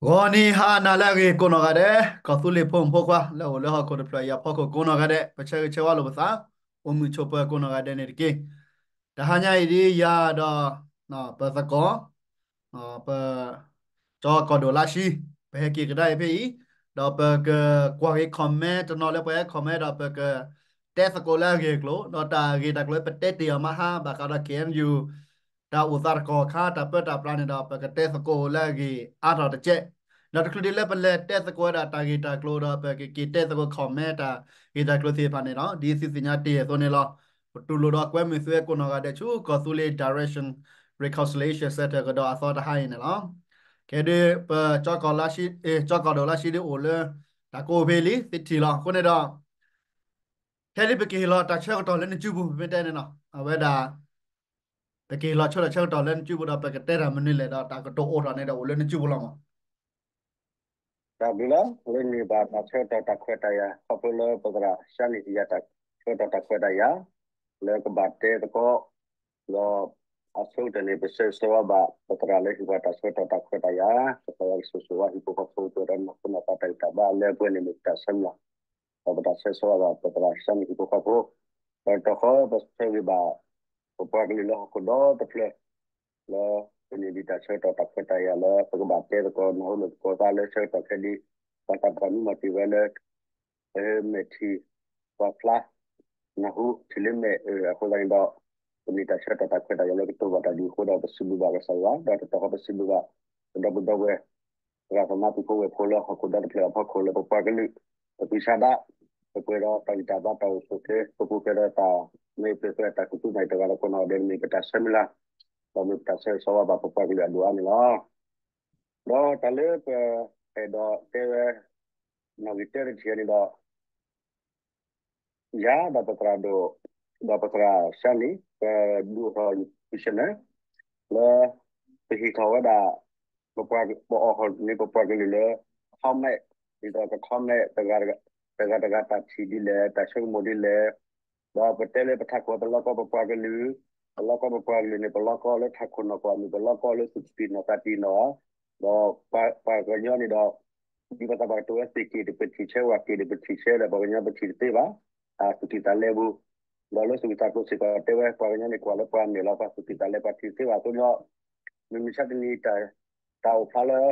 ဂီၤနံၤဟါနၤလၢအဂ့ၤကိးနီၢ်ဂၤဒဲး, ကီၢ်သူလ့ၤဖိမုၣ်ဖိခွါ လၢအိၣ်လၢဟီၣ်ခိၣ်တဖျၢၣ်အံၤအဖီခိၣ်ကိးနီၢ်ဂၤဒဲး, ပဆၢဂ့ၤဆၢဝါလိာ်ပသး, အိၣ်မုာ်ဆိးပၢၤကိးနီၢ်ဂၤဒဲးန့ၣ်တက့ၢ်. တဟါညါအံၤဒ်ယၤဒီး ပသကိး ပ ကၠီကီၢ်ဒိၣ်လါရှံ, ပဟဲက့ၤကဒါအံၤဖဲအံၤ, ဒီးပကကွၢ်က့ၤ comment တနီၤလၢပှၤဟဲ comment ဒီးပကတဲသကိးလၢအဂ့ၢ်အကျိၤ, ဒီးတၢ်ဂ့ၢ်တၢ်ကျိၤလၢပတဲတ့ၢ်အီၤမဟါ ဘၣ်ဃးဒီး K N U တၢ်အိၣ်သးတကီၢ်ခါ တၢ်ပၢတၢ်ပြးန့ၣ်ဒီး ပကတဲသကိးလၢအဂ့ၢ်အါထီၣ်တက့ၢ်. ဒီးတချုးဒ်လၢပလဲၤတဲသကိးဝဲဒၣ်တၢ်ဂ့ၢ်တၢ်ကျိၤဒီး ပကက့ၤတဲသကိး comment တၢ်ဂ့ၢ်တၢ်ကျိၤသ့ၣ်တဖၣ်န့ၣ်လီၤ. ဒ်သုသ့ၣ်ညါတ့ၢ်အသိးန့ၣ်လီၤ. ပတူၢ်လိာ်ဒီးကွဲမုာ်သုဝဲကိးနီၢ်ဂၤဒဲးဆူ ကီၢ်သူလ့ၤ Direction Reconciliation Center ကဒီးအသီတဟါအံၤန့ၣ်လီၤ. ခဲဒ်ပ ကၠီကီၢ်ဒိၣ်လါရှံဒ်အိၣ်လၢ တၢ်ကိးဖဲလံ သ့ထံၣ်လီၤ. အဃိန့ၣ်ဒီး ခဲဒ်ပကဟ့ၣ်လီၤတၢ်ဆၢကတီၢ်လၢနစုပူၤ ပမ့ၢ်တဲန့ၣ်လီၤ. အဝဲဒၣ် ပကဟ့ၣ်လီၤဆိတၢ်ဆၢကတီၢ်လၢနစုပူၤဒီး ပကတဲတၢ်မနုၤလဲၣ်ဒီး တၢ်ကတိၤအိၣ်ထီၣ်န့ၣ်ဒီး အိၣ်လၢနစုပူၤလီၤမး. တၢ်ဘျုးလီၤ. လၢန့ၣ်ဘၣ်တၢ်ဆၢကတီၢ်တၢ်ခွဲးတၢ်ယာ် ခီဖျိလၢပသရၣ် Shani ယၤတၢ်ဆၢကတီၢ်တၢ်ခွဲးတၢ်ယာ် လၢကဘၣ်တဲသကိး ဒီးအဆိကတၢၢ်န့ၣ် ပဆၢဂ့ၤဆၢဝါဘၣ် ပသရၣ်လၢဟ့ၣ်ပှၤတၢ်ဆၢကတီၢ်တၢ်ခွဲးတၢ်ယာ်, ကစၢ်ယွၤကဆိၣ်ဂ့ၤဆိၣ်ဝါဟံၣ်ဖိဃီဖိ ပှဲၤဒီးနီၢ်ခိနီၢ်သးတၢ်ဂံၢ်တၢ်ဘါလၢပှဲၤန့ၣ် မ့ၢ်ပတၢ်ဆၢမုၢ်လၢ် ဒီးပတၢ်ဆၢဂ့ၤဆၢဝါဘၣ် ပသရၣ် Shani ဟံၣ်ဖိဃီဖိ, ဒီးတခီပဆၢဂ့ၤဘၣ် ပပှၤကလုာ်လၢဟီၣ်ခိၣ်ဒီတဖျၢၣ် လၢပန့ၢ်ဒံးတၢ်ဆၢကတီၢ်တၢ်ခွဲးတၢ်ယာ်လၢ ပကဘၣ်တဲသကိး နၢ်ဟူလိာ်သကိးသးလၢဆၢကတီၢ်ခဲဒ် ပှၤသးပှၢ်မုၢ်မၤတ့ၢ်ဝဲလၢ ပဟဲမဲာ်ထံ ပှၤဖျါ နၢ်ဟူထံၣ်လၢမဲာ်အၢၣ် အဃိသတးန့ၣ်ဒီး ပန့ၢ်တၢ်ဆၢကတီၢ်တၢ်ခွဲးတၢ်ယာ်လၢကတိၤဘၣ်တၢ်ဒ်အဃိဒီး ပစံးဘျုးဘၣ်ကစၢ်ယွၤ ဒီးတတီၤဃီပစံးဘျုးဘၣ် ပဒီပုၢ်ဒီဝဲၢ် သရၣ်သမါသုးဖိဝဲၢ်ဖိလၢဟီၣ်ခိၣ်ဒီတဖျၢၣ်အဖီခိၣ်လၢပပှၤကလုာ် ပပှ့ၤဆါဒၣ် ပပှဲၤဒီးတၢ်ဂံၢ်တၢ်ဘါတၢ်အိၣ်ဆူၣ်အိၣ်ချ့ ပပူၤဖျဲးဒီးတၢ်မ့ၢ်ပှဲၤဖဲတၢ်ကူၣ်သ့မၤတဂၤဒီးကိးနီၢ်ဂၤဒဲးန့ၣ်မ့ၢ်ပတၢ်ဆၢမုၢ်လၢ် ဒီးမ့ၢ်ပတၢ်ဆၢဂ့ၤဆၢဝါဘၣ်ပပှၤကလုာ်အဒိၣ်အါန့ၣ်လီၤ. ဒီးတၢ်လၢပအဲၣ်ဒိးတဲဝဲ နီၣ်ဂံၢ်တၢတထံၣ်န့ၣ်ဒီး ယၤဒီးပသရၣ်ဒိၣ် ဒီးပသရၣ် Shani ပဒုးအိၣ်ထီၣ် vision လၢ ပဟ့ၣ်ထီၣ်ဝဲဒၣ် ပပှၤ ပအိၣ်ဃီန့ၣ်ပပှၤကလုာ်လၢ comment ဒ်သိးက comment တဂၤတဂၤတၢ်ထံၣ်ဒ်လဲၣ် တၢ်ဆိကမိၣ်ဒ်လဲၣ် ဒီးပတဲလၢပထးခိၣ်ပလီကီပပှၤကလုာ် ပလီကီပပှၤကလုာ်န့ၣ် ပလီကီလၢထးခိၣ်နီၢ်ကီၢ်အမုၢ် ပလီကီလၢသူၣ်ကသံၣ်နီၢ်သးတံၢ်နီၢ် ဒီးပှၤကညီန့ၣ်ဒီး ဒ်ပသးပှၢ်ကတိၤဝဲသ့ၣ်က့ၤဒီး ပထံၣ်ဆၢဝဲက့ၤဒီး ပထံၣ်ဆၢဒီး ပှၤကညီပထံၣ်တသ့ဘၣ် သူၣ်ကံၢ်သးလဲပူၤ ဒီးလၢသူၣ်ကံၢ်သးကျိၤစ့ၢ်ကီးတဲဝဲ ပှၤကညီန့ၣ်ကွၢ်လၢပှၤမဲာ်လီၤ ပှၤသူၣ်ကံၢ်သးလဲပှၤထံၣ်တသ့ဘၣ်အဃိဒီး မုၢ်မဆါတနံၤ တၢ်အိၣ်ဖျါလၢ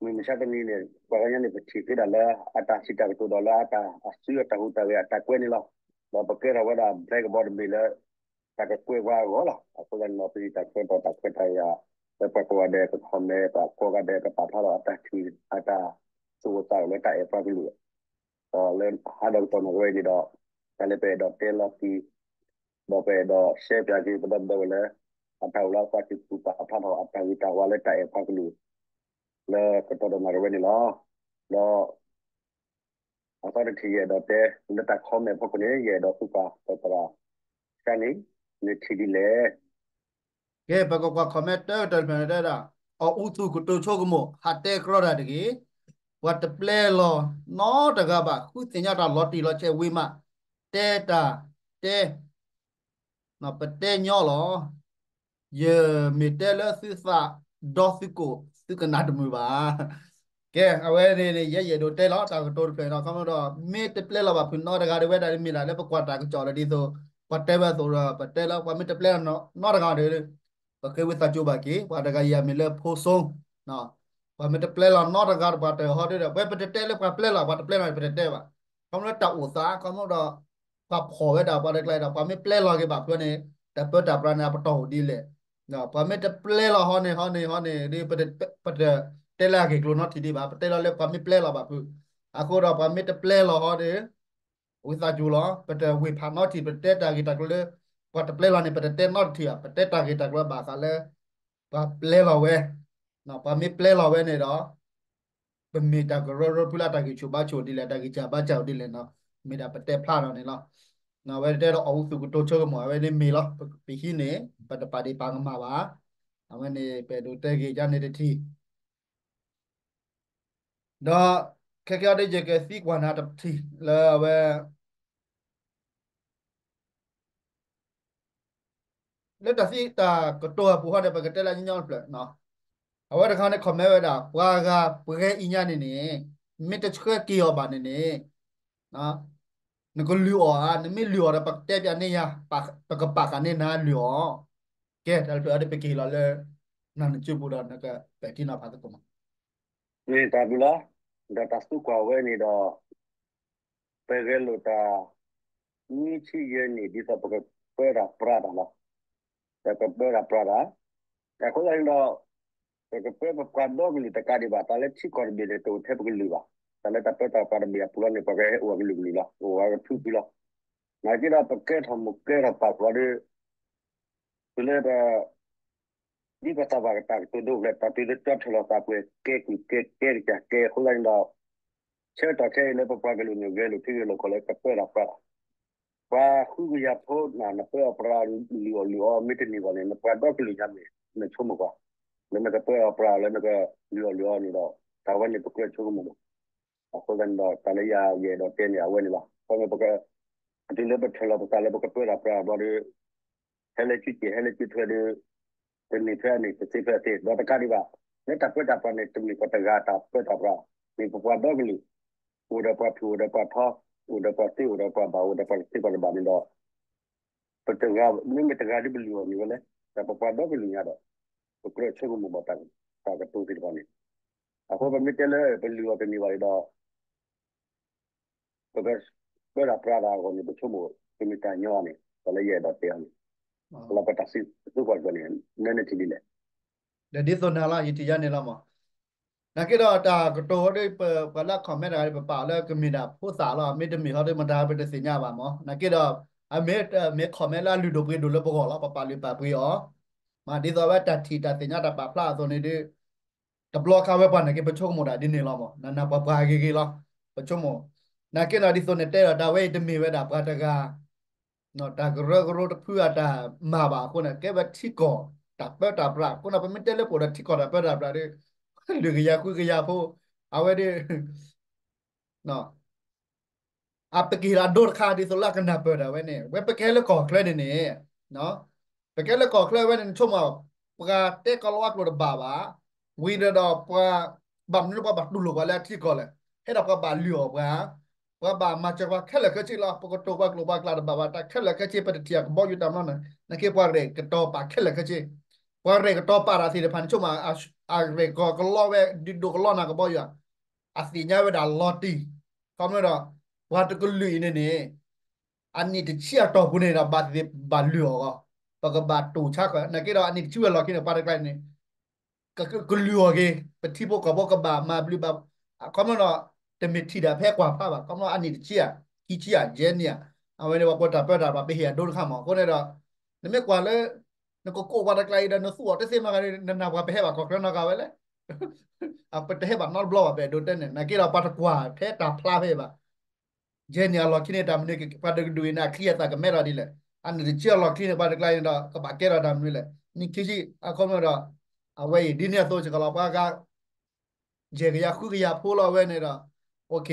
မုၢ်မဆါတနံၤန့ၣ် ပှၤကညီန့ၣ် ပထံၣ်သ့ဒၣ်လၢ အတၢ်စံးတၢ်ကတိၤဒီးလၢအတၢ်အစုအတၢ်ဟူးတၢ်ဂဲၤအတၢ်ကွဲးန့ၣ်လီၤ. ဒီးပကဲထီၣ်ဝဲဒၣ် ဘျဲကဘီတဘ့ၣ်လၢ တၢ်ကကွဲးပှၤအဂီၢ်လီၤ. အဃိသတးန့ၣ်ဒီး ပဟ့ၣ်တၢ်ဆၢကတီၢ်တၢ်ခွဲးတၢ်ယာ် လၢပှၤကိးဂၤဒဲးက comment ပှၤကိးဂၤဒဲးကပာ်ဖျါထီၣ်အတၢ်ထံၣ် အတၢ်သူၣ်အိၣ်သးအိၣ်လၢတၢ်အဲၣ်ပှၤကလုာ် ဒီးလၢဟါဒီကတီၢ်နီၢ်ကဝဲအံၤန့ၣ်ဒီး တၢ်လၢပအဲၣ်ဒိးတဲလီၤတံၢ် ဒီးပအဲၣ်ဒိးရှဲပၠးက့ၤပဒီပုၢ်ဒီဝဲၢ်လၢ အတၢ်အိၣ်လၢအသးကံၢ်ပူၤပာ်ဖျါထီၣ်အတၢ်ဂ့ၤတၢ်ဝါလၢတၢ်အဲၣ်ပှၤကလုာ် လၢကတီၢ်ဒီးနီၢ်ကဝဲန့ၣ်လီၤ. ဒီး အသီတထံၣ်ယအဲၣ်ဒိးတဲ လၢတၢ် comment အဖီခိၣ်န့ၣ် ယအဲၣ်ဒိးဃုကွၢ် ပသရၣ် Shani န့ၣ်ထံၣ်ဒ်လဲၣ်. ကဲ ပကကွၢ် comment တၢတၢတဖျၢၣ်န့ၣ်တဲဒၣ် အီၣ်အူသူၣ်ကတိၤဆိကမိၣ် ဟးတဲကြီတၢ်တဂ့ၤ, ပှၤတပျဲလီၤနီတဂၤဘၣ် ဃုသ့ၣ်ညါတၢ်လီၤတံၢ်လီၤဆဲးဝံၤမး တဲတၢ်တဲ ပတဲညီလီၤ. ယမ့ၢ်တဲလၢသုသးဒီသုကိၣ် သုကနၣ်တမုာ်ဘၣ်. ကဲ အဝဲန့ၣ်န့ၣ် ယဲယအဲၣ်ဒိးတဲလီၤ တၢ်ကတိၤတဖျၢၣ်ဒီး ခီဖျိဒီး မ့ၢ်တပျဲလီၤဘၣ်ဖုးနီတဂၤဒီး ဝဲဒၣ်မ့ၢ်ဒၣ်လၢပကွၢ်တၢ်ကစီၣ်လၢဒ်သိး ပှၤတဲဝဲအသိးဒီး ပတဲလီၤ ပှၤမ့ၢ်တပျဲလီၤနီတဂၤဒီး ပဃ့ဝံသးစူၤဘၣ်က့ၤ ပှၤတဂၤအံၤမ့ၢ်လၢဖိစိ ပှၤမ့ၢ်တပျဲလီၤနီတဂၤဒီး ပှၤတဟီဒုဒီး ဝဲပတတဲလၢပှၤပျဲလီၤ ပှၤတပျဲလီၤန့ၣ် ပတတဲဘၣ်. ခီဖျိတၢ်အိၣ်သး ခီဖျိဒီး ပှၤဖီၣ်ဝဲဒၣ်ပှၤတကျါဒီး ပှၤမ့ၢ်ပျဲလီၤက့ၤဘၣ်ဖုးန့ၣ် တၢ်ပၢတၢ်ပြးန့ၣ် အပတီၢ်အိၣ်ဒ်လဲၣ်. ပှၤမ့ၢ်တပျဲလီၤဟီန့ၣ် ဟီန့ၣ် ဟီန့ၣ် ဒ် ပတတဲလၢအဂ့ၢ်ကျိၤနီတထံၣ်ဒံးဘၣ် ပတဲလီၤလၢပှၤမ့ၢ်ပျဲလီၤဘၣ်ဖုး. အဃိဒီး ပှၤမ့ၢ်တပျဲလီၤဟီဒီး ဝံသးစူၤလီၤ ပတဝ့ၢ်ဖးနီတထံၣ် ပတတဲတၢ်ဂ့ၢ်တၢ်ကျိၤလၢ ပှၤတပျဲလီၤန့ၣ် ပတတဲနီတထံၣ်ဘၣ် ပတဲတၢ်ဂ့ၢ်တၢ်ကျိၤဘၣ်ဃးလၢ ပှၤပျဲလီၤဝဲ ပှၤမ့ၢ်ပျဲလီၤဝဲန့ၣ်ဒီး ပမ့ၢ်တၢ်ကရၢကရိဖုလၢတၢ်ဂံၢ်ဆူၣ်ဘါဆူၣ်ဒ်လဲၣ် တၢ်ဂံၢ်စၢ်ဘါစၢ်ဒ်လဲၣ်နီၤ မ့ၢ်ဒၣ်ပတဲဖျါထီၣ်န့ၣ်လီၤ. အဝဲတဲဒီးအီၣ်အူသူၣ်ကတိၤဆိကမိၣ် အဝဲန့ၣ်မ့ၢ်လီၤ ပဟံးန့ၣ် ပတပာ်ဒံးပာ်ကမၣ်ဘၣ်. အဝဲန့ၣ် ပအဲၣ်ဒိးတဲဂ့ၤယါန့ၣ်တထံၣ် ဒီး ခဲကဲအီၤဒ်ယကသံကွၢ်နၤတထံၣ်လၢအဝဲ လၢတၢ်သံတၢ်ကတိၤအပူၤဟီဒီး ပကတဲလၢညီညီတဖျၢၣ်နီၤ. အဝဲတခါန့ၣ် comment ဝဲဒၣ် ပှၤဂၤပှဲၤအံၤညါန့ၣ်န့ၣ် မ့ၢ်တဆှၢက့ၤအီၤဘၣ်န့ၣ်န့ၣ် နကလုၢ်အီၤဧါ, နမ့ၢ်လုၢ်အီၤဒီး ပကတဲပၠးန့ၢ်ယၤ, ပကပာ်ဃာ်န့ၢ်နၤလုၢ်အီၤ. ကဲ တၢ်တဖျၢၣ်အံၤဒီး ပကဟ့ၣ်လီၤလၢ နနစုပူၤဒီး နကပဲာ်ထံနီၤဖးသကိးမး. မ့ၢ်တၢ်ဘျုးလီၤ. ဒီးတၢ်သံကွၢ်ဝဲန့ၣ်ဒီး ပဂဲၤလိာ်တၢ် နွံဆံယဲၢ်နံၣ် ဒ်သိးပကပၢတၢ်ပြးတၢ်လီၤ. ပကပၢတၢ်ပြးတၢ်, အဃိသတးန့ၣ်ဒီး ပကပၢပပှၤဒီကလုာ်တကးဒံးဘၣ်, တၢ်လၢထံကီၢ်တဘ့ၣ်န့ၣ် တအိၣ်ထဲပကလုာ်ဘၣ်. တၢ်လၢတၢ်ပၢတၢ်ပြးတဘ့ၣ်အပူၤလီၤန့ၣ် ပှၤကဟဲအိၣ်အကလုာ်ကလုာ်လီၤ, အိၣ်ဝဲကဖုဖုလီၤ. နာ်က့ဒီးပကဲထီၣ်မိၢ်ကဲထီၣ်ပၢ်ပှၤဒီး တုၤလၢပ ဒ်ပသးဘၣ်ကတၢၢ်ကတိၤဒိၣ်ကလဲာ် တၢ်တုၤလၢကၠီထၢၣ်လီၤသးပှဲၤ ကဲကုၢ်ကဲကဲကစၢ်ကဲအဃိသတးန့ၣ်ဒီး ဆၢကတီၢ်ခဲအံၤလၢပပှၤကလုာ်န့ၣ် ဂဲၤလိာ်ထံဂဲၤလိာ်ကီၢ်လၢကပၢတၢ်ပြးတၢ်, ပှၤဃုကယၤဖိန့ၣ် နပၢအီၤပြးလုၢ်အီၣ်လုၢ်အီမ့ၢ်တန့ၢ်ဘၣ်န့ၣ် နပှၤဒီကလုာ်ညါမ့ၢ် နဆိကမိၣ်ကွၢ် လၢနကပၢအီၤပြးလၢနကလုၢ်အီၣ်လုၢ်အီန့ၣ်ဒီး တၢ်ဝဲန့ၣ်ပကြၢးဆိကမိၣ်မး. အဃိသတးန့ၣ်ဒီး တၢ်လၢယအဲၣ်ဒိးတဲန့ၣ် အဝဲန့ၣ်လီၤ. ခီမ့ၢ်ပက တုၤလၢပထၢၣ်လီၤပသးလၢပကပၢတၢ်ပြးဘျီဒီး ဟဲလၢကၠူက့ၣ် ဟဲလၢကၠူထွဲဒီး တန့ၢ်ဖဲအန့ၣ် တသ့ဖဲအသ့ ဒီးတကးဒံးဘၣ် လၢတၢ်ပၢတၢ်ပြးန့ၣ် တမ့ၢ်ပှၤတဂၤတၢ်ပၢတၢ်ပြး, မ့ၢ်ပပှၤဒီကလုာ် အိၣ်ဒီးပှၤဖုၣ် အိၣ်ဒီးပှၤထီ အိၣ်ဒီးပှၤသ့ အိၣ်ဒီးပှၤဘၣ် အိၣ်ဒီးပှၤတသ့ပှၤတဘၣ်န့ၣ်ဒီး ပတဂၤ မ့မ့ၢ်တဂၤဒ်ပလုၢ်အီၤန့ၣ်ဝဲလဲၣ်, ဒီးပပှၤဒီကလုာ်ညါဒီး ပကြၢးဆိကမိၣ်ဘၣ် တၢ်ကတိၤသ့ၣ်တဖၣ်န့ၣ်, အဃိပမ့ၢ်တဲလၢပလုၢ်အီၤတန့ၢ်ဘၣ်န့ၣ်ဒီး ပကပၢတၢ်ပြးတၢ်အဂီၢ်န့ၣ် ပဆိကမိၣ် ပမ့ၢ်တၢ်ညီန့ၣ် တၢ်လၢယအဲၣ်ဒိးတဲအီၤန့ၣ်, လၢပတၢ်စံးသ့ၣ်ကွၢ်တဖၣ်န့ၣ် နဲန့ၣ်ထံၣ်ဒ်လဲၣ်. ဒီးဒ်သိးနၤလီၤ ယထံၣ်ယါန့ၣ်လီၤမး. နာ်က့ဒီးတၢ်ကတိၤဒီး ပပှၤလၢအ comment တဂၤဒီး ပပာ်အီၤလၢကမ့ၢ်ဒၣ်ဖိသၣ်လီၤ, မ့တမ့ၢ်ဟီဒီးမတၤပတသ့ၣ်ညါဘၣ်မး. နာ်က့ဒီး အမ့ၢ် မ့ၢ် comment လၢအလုၢ်ဒိၣ်ပှ့ၤဒိၣ်လၢပဂီၢ်လီၤ, ပပာ်လုၢ်ပာ်ပှ့ၤအီၤ, မ့ၢ်ဒ်သိးအဝဲတၢ်ထံၣ်တၢ်သ့ၣ်ညါတၢ်ပာ်ဖျါအသိးန့ၣ်ဒီး တဘျီခါဝဲပှၤနာ်က့ ပဆိကမိၣ်ဒၣ်ဒ်န့ၣ်လီၤမး, နနၢ်ပှၤပှၤဂ့ၤဂ့ၤလီၤ, ပဆိကမိၣ်. နာ်က့ဒီးဒ်သိးနတဲဒီး တၢ်ဝဲအံၤတမ့ၢ်ဝဲဒၣ်ပှၤတဂၤ တၢ်ကရၢကရိတဖုအတၢ်မၤဘၣ်အဃိန့ၣ် ကဲဝဲထံကီၢ်တၢ်ပၢတၢ်ပြးအဃိန့ၣ် ပမ့ၢ်တဲလၢပအိၣ်ဒီးထံကီၢ်တၢ်ပၢတၢ်ပြးဒီး လွံၢ်ကယၤဃုကယၤဖိ အဝဲဒီး အပကဟ့ၣ်လီၤအဒိတခါ ဒ်သိးလၢအကနၢ်ပၢၢ်တၢ်ဝဲန့ၣ် ဝဲပကဲလၢကီၢ်ချၢန့ၣ်န့ၣ်, ပကဲလၢကီၢ်ချၢဝဲန့ၣ် နဆိကမိၣ် ပှၤတဲကီၢ်လီၤဝါကျိာ်တဘၣ်ဘၣ်, ဝံၤဒီးပှၤ ဘၣ်မနုၤလၢပှၤဘၣ်တူၢ်လိာ်ပှၤလၢအထံကီၢ်လဲၣ်, ဟဲဒီးပှၤဘၣ်လုၢ်အီၣ်ပှၤ, ပှၤဘၣ်မၤစၢၤပှၤခဲလၢာ်ခဲဆ့လီၤ, ပကတိၤပှၤကျိာ်ပှၤကျဲတဘၣ်ဘၣ် တၢ်ခဲလၢာ်ခဲဆ့ ပတထံၣ်အကဘီယူၤတၢ်မနီၤန့ၣ် နာ်က့ပှၤရဲၣ်ကတီၤပာ်ခဲလၢာ်ခဲဆ့, ပှၤရဲၣ်ကတီၤပာ်တၢ်သ့ၣ်တဖၣ်န့ၣ် ဆိကမိၣ် အရဲၣ်ကီၢ်ကလီဝဲ ဒုးဒိးကလီနၤကဘီယူၤ အသ့ၣ်ညါဝဲဒၣ်လီၤတံၢ်, ခီမ့ၢ်ဒီး ပှၤတကလုာ်အံၤန့ၣ်န့ၣ် အနံၣ်တဆံအတီၢ်ပူၤန့ၣ်ဒီး ဘၣ်သ့ၣ်ဘၣ်လုၢ်အီၣ်အီၤ, ပကဘၣ်တိာ်ဆါဃၢၤ, နာ်က့ဒီးအနံၣ်တဆံဝဲလီၢ်ခံန့ၣ် ပှၤတကျါန့ၣ် ကလုၢ်အီၣ်က့ၤ ပထံဖိကီၢ်ဖိကဘၣ်မၤဘျုးဘၣ်, ခီမ့ၢ်ဒီး တမ့ၢ်ထံၣ်ဒၣ်ဖဲကွၢ်ဖးဘၣ်, ခီမ့ၢ်အနံၣ်တဆံဧါ, ခံဆံဧါ, ယဲၢ်နံၣ်ဧါ, အဝဲန့ၣ်ပှၤကွၢ်တၢ်ပၢတၢ်ပြး ပဟ့ၣ်အဒိတခါမး, အဃိန့ၣ်ဒီး နမ့ၢ်ကွၢ်လၢ နကကိးပှၤတကျါအံၤဒီး နသူအီၤတသ့မၤဂၤဒီး နနၢ်ပှၤပဟဲဘၣ်ကီၢ်ချၢနီတဂၤဝဲလဲၣ်, ပတဟဲဘၣ်နီတဘျီဘၣ် ပအဲၣ်ဒိးတဲန့ၣ်, နာ်က့ဒီး ပှၤတကွၢ်ထဲတၢ်ဖျါဖဲဘၣ် ယဲၢ်နံၣ်အလီၢ်ခံန့ၣ် တၢ်မနုၤ ပှၤတကဒုးအံၤန့ၣ် အချံအသၣ်ကမဲထီၣ်ဒ်လဲၣ်, အနံၣ်တဆံအလီၢ်ခံန့ၣ် ပှၤတကျါန့ၣ်ဒီး ကဘၣ်ကဲထီၣ်တၢ်မနုၤလဲၣ်, နံၣ်ခံဆံ အခီမ့ၢ်ဒီး အဝဲအံၤဒ်န့ၣ်အသိးစ့ၢ်ကီးလီၤ, ပှၤဂၤ ယဲၢ်ကယၤဃုကယၤဖိလီၤဝဲန့ၣ်ဒီး OK,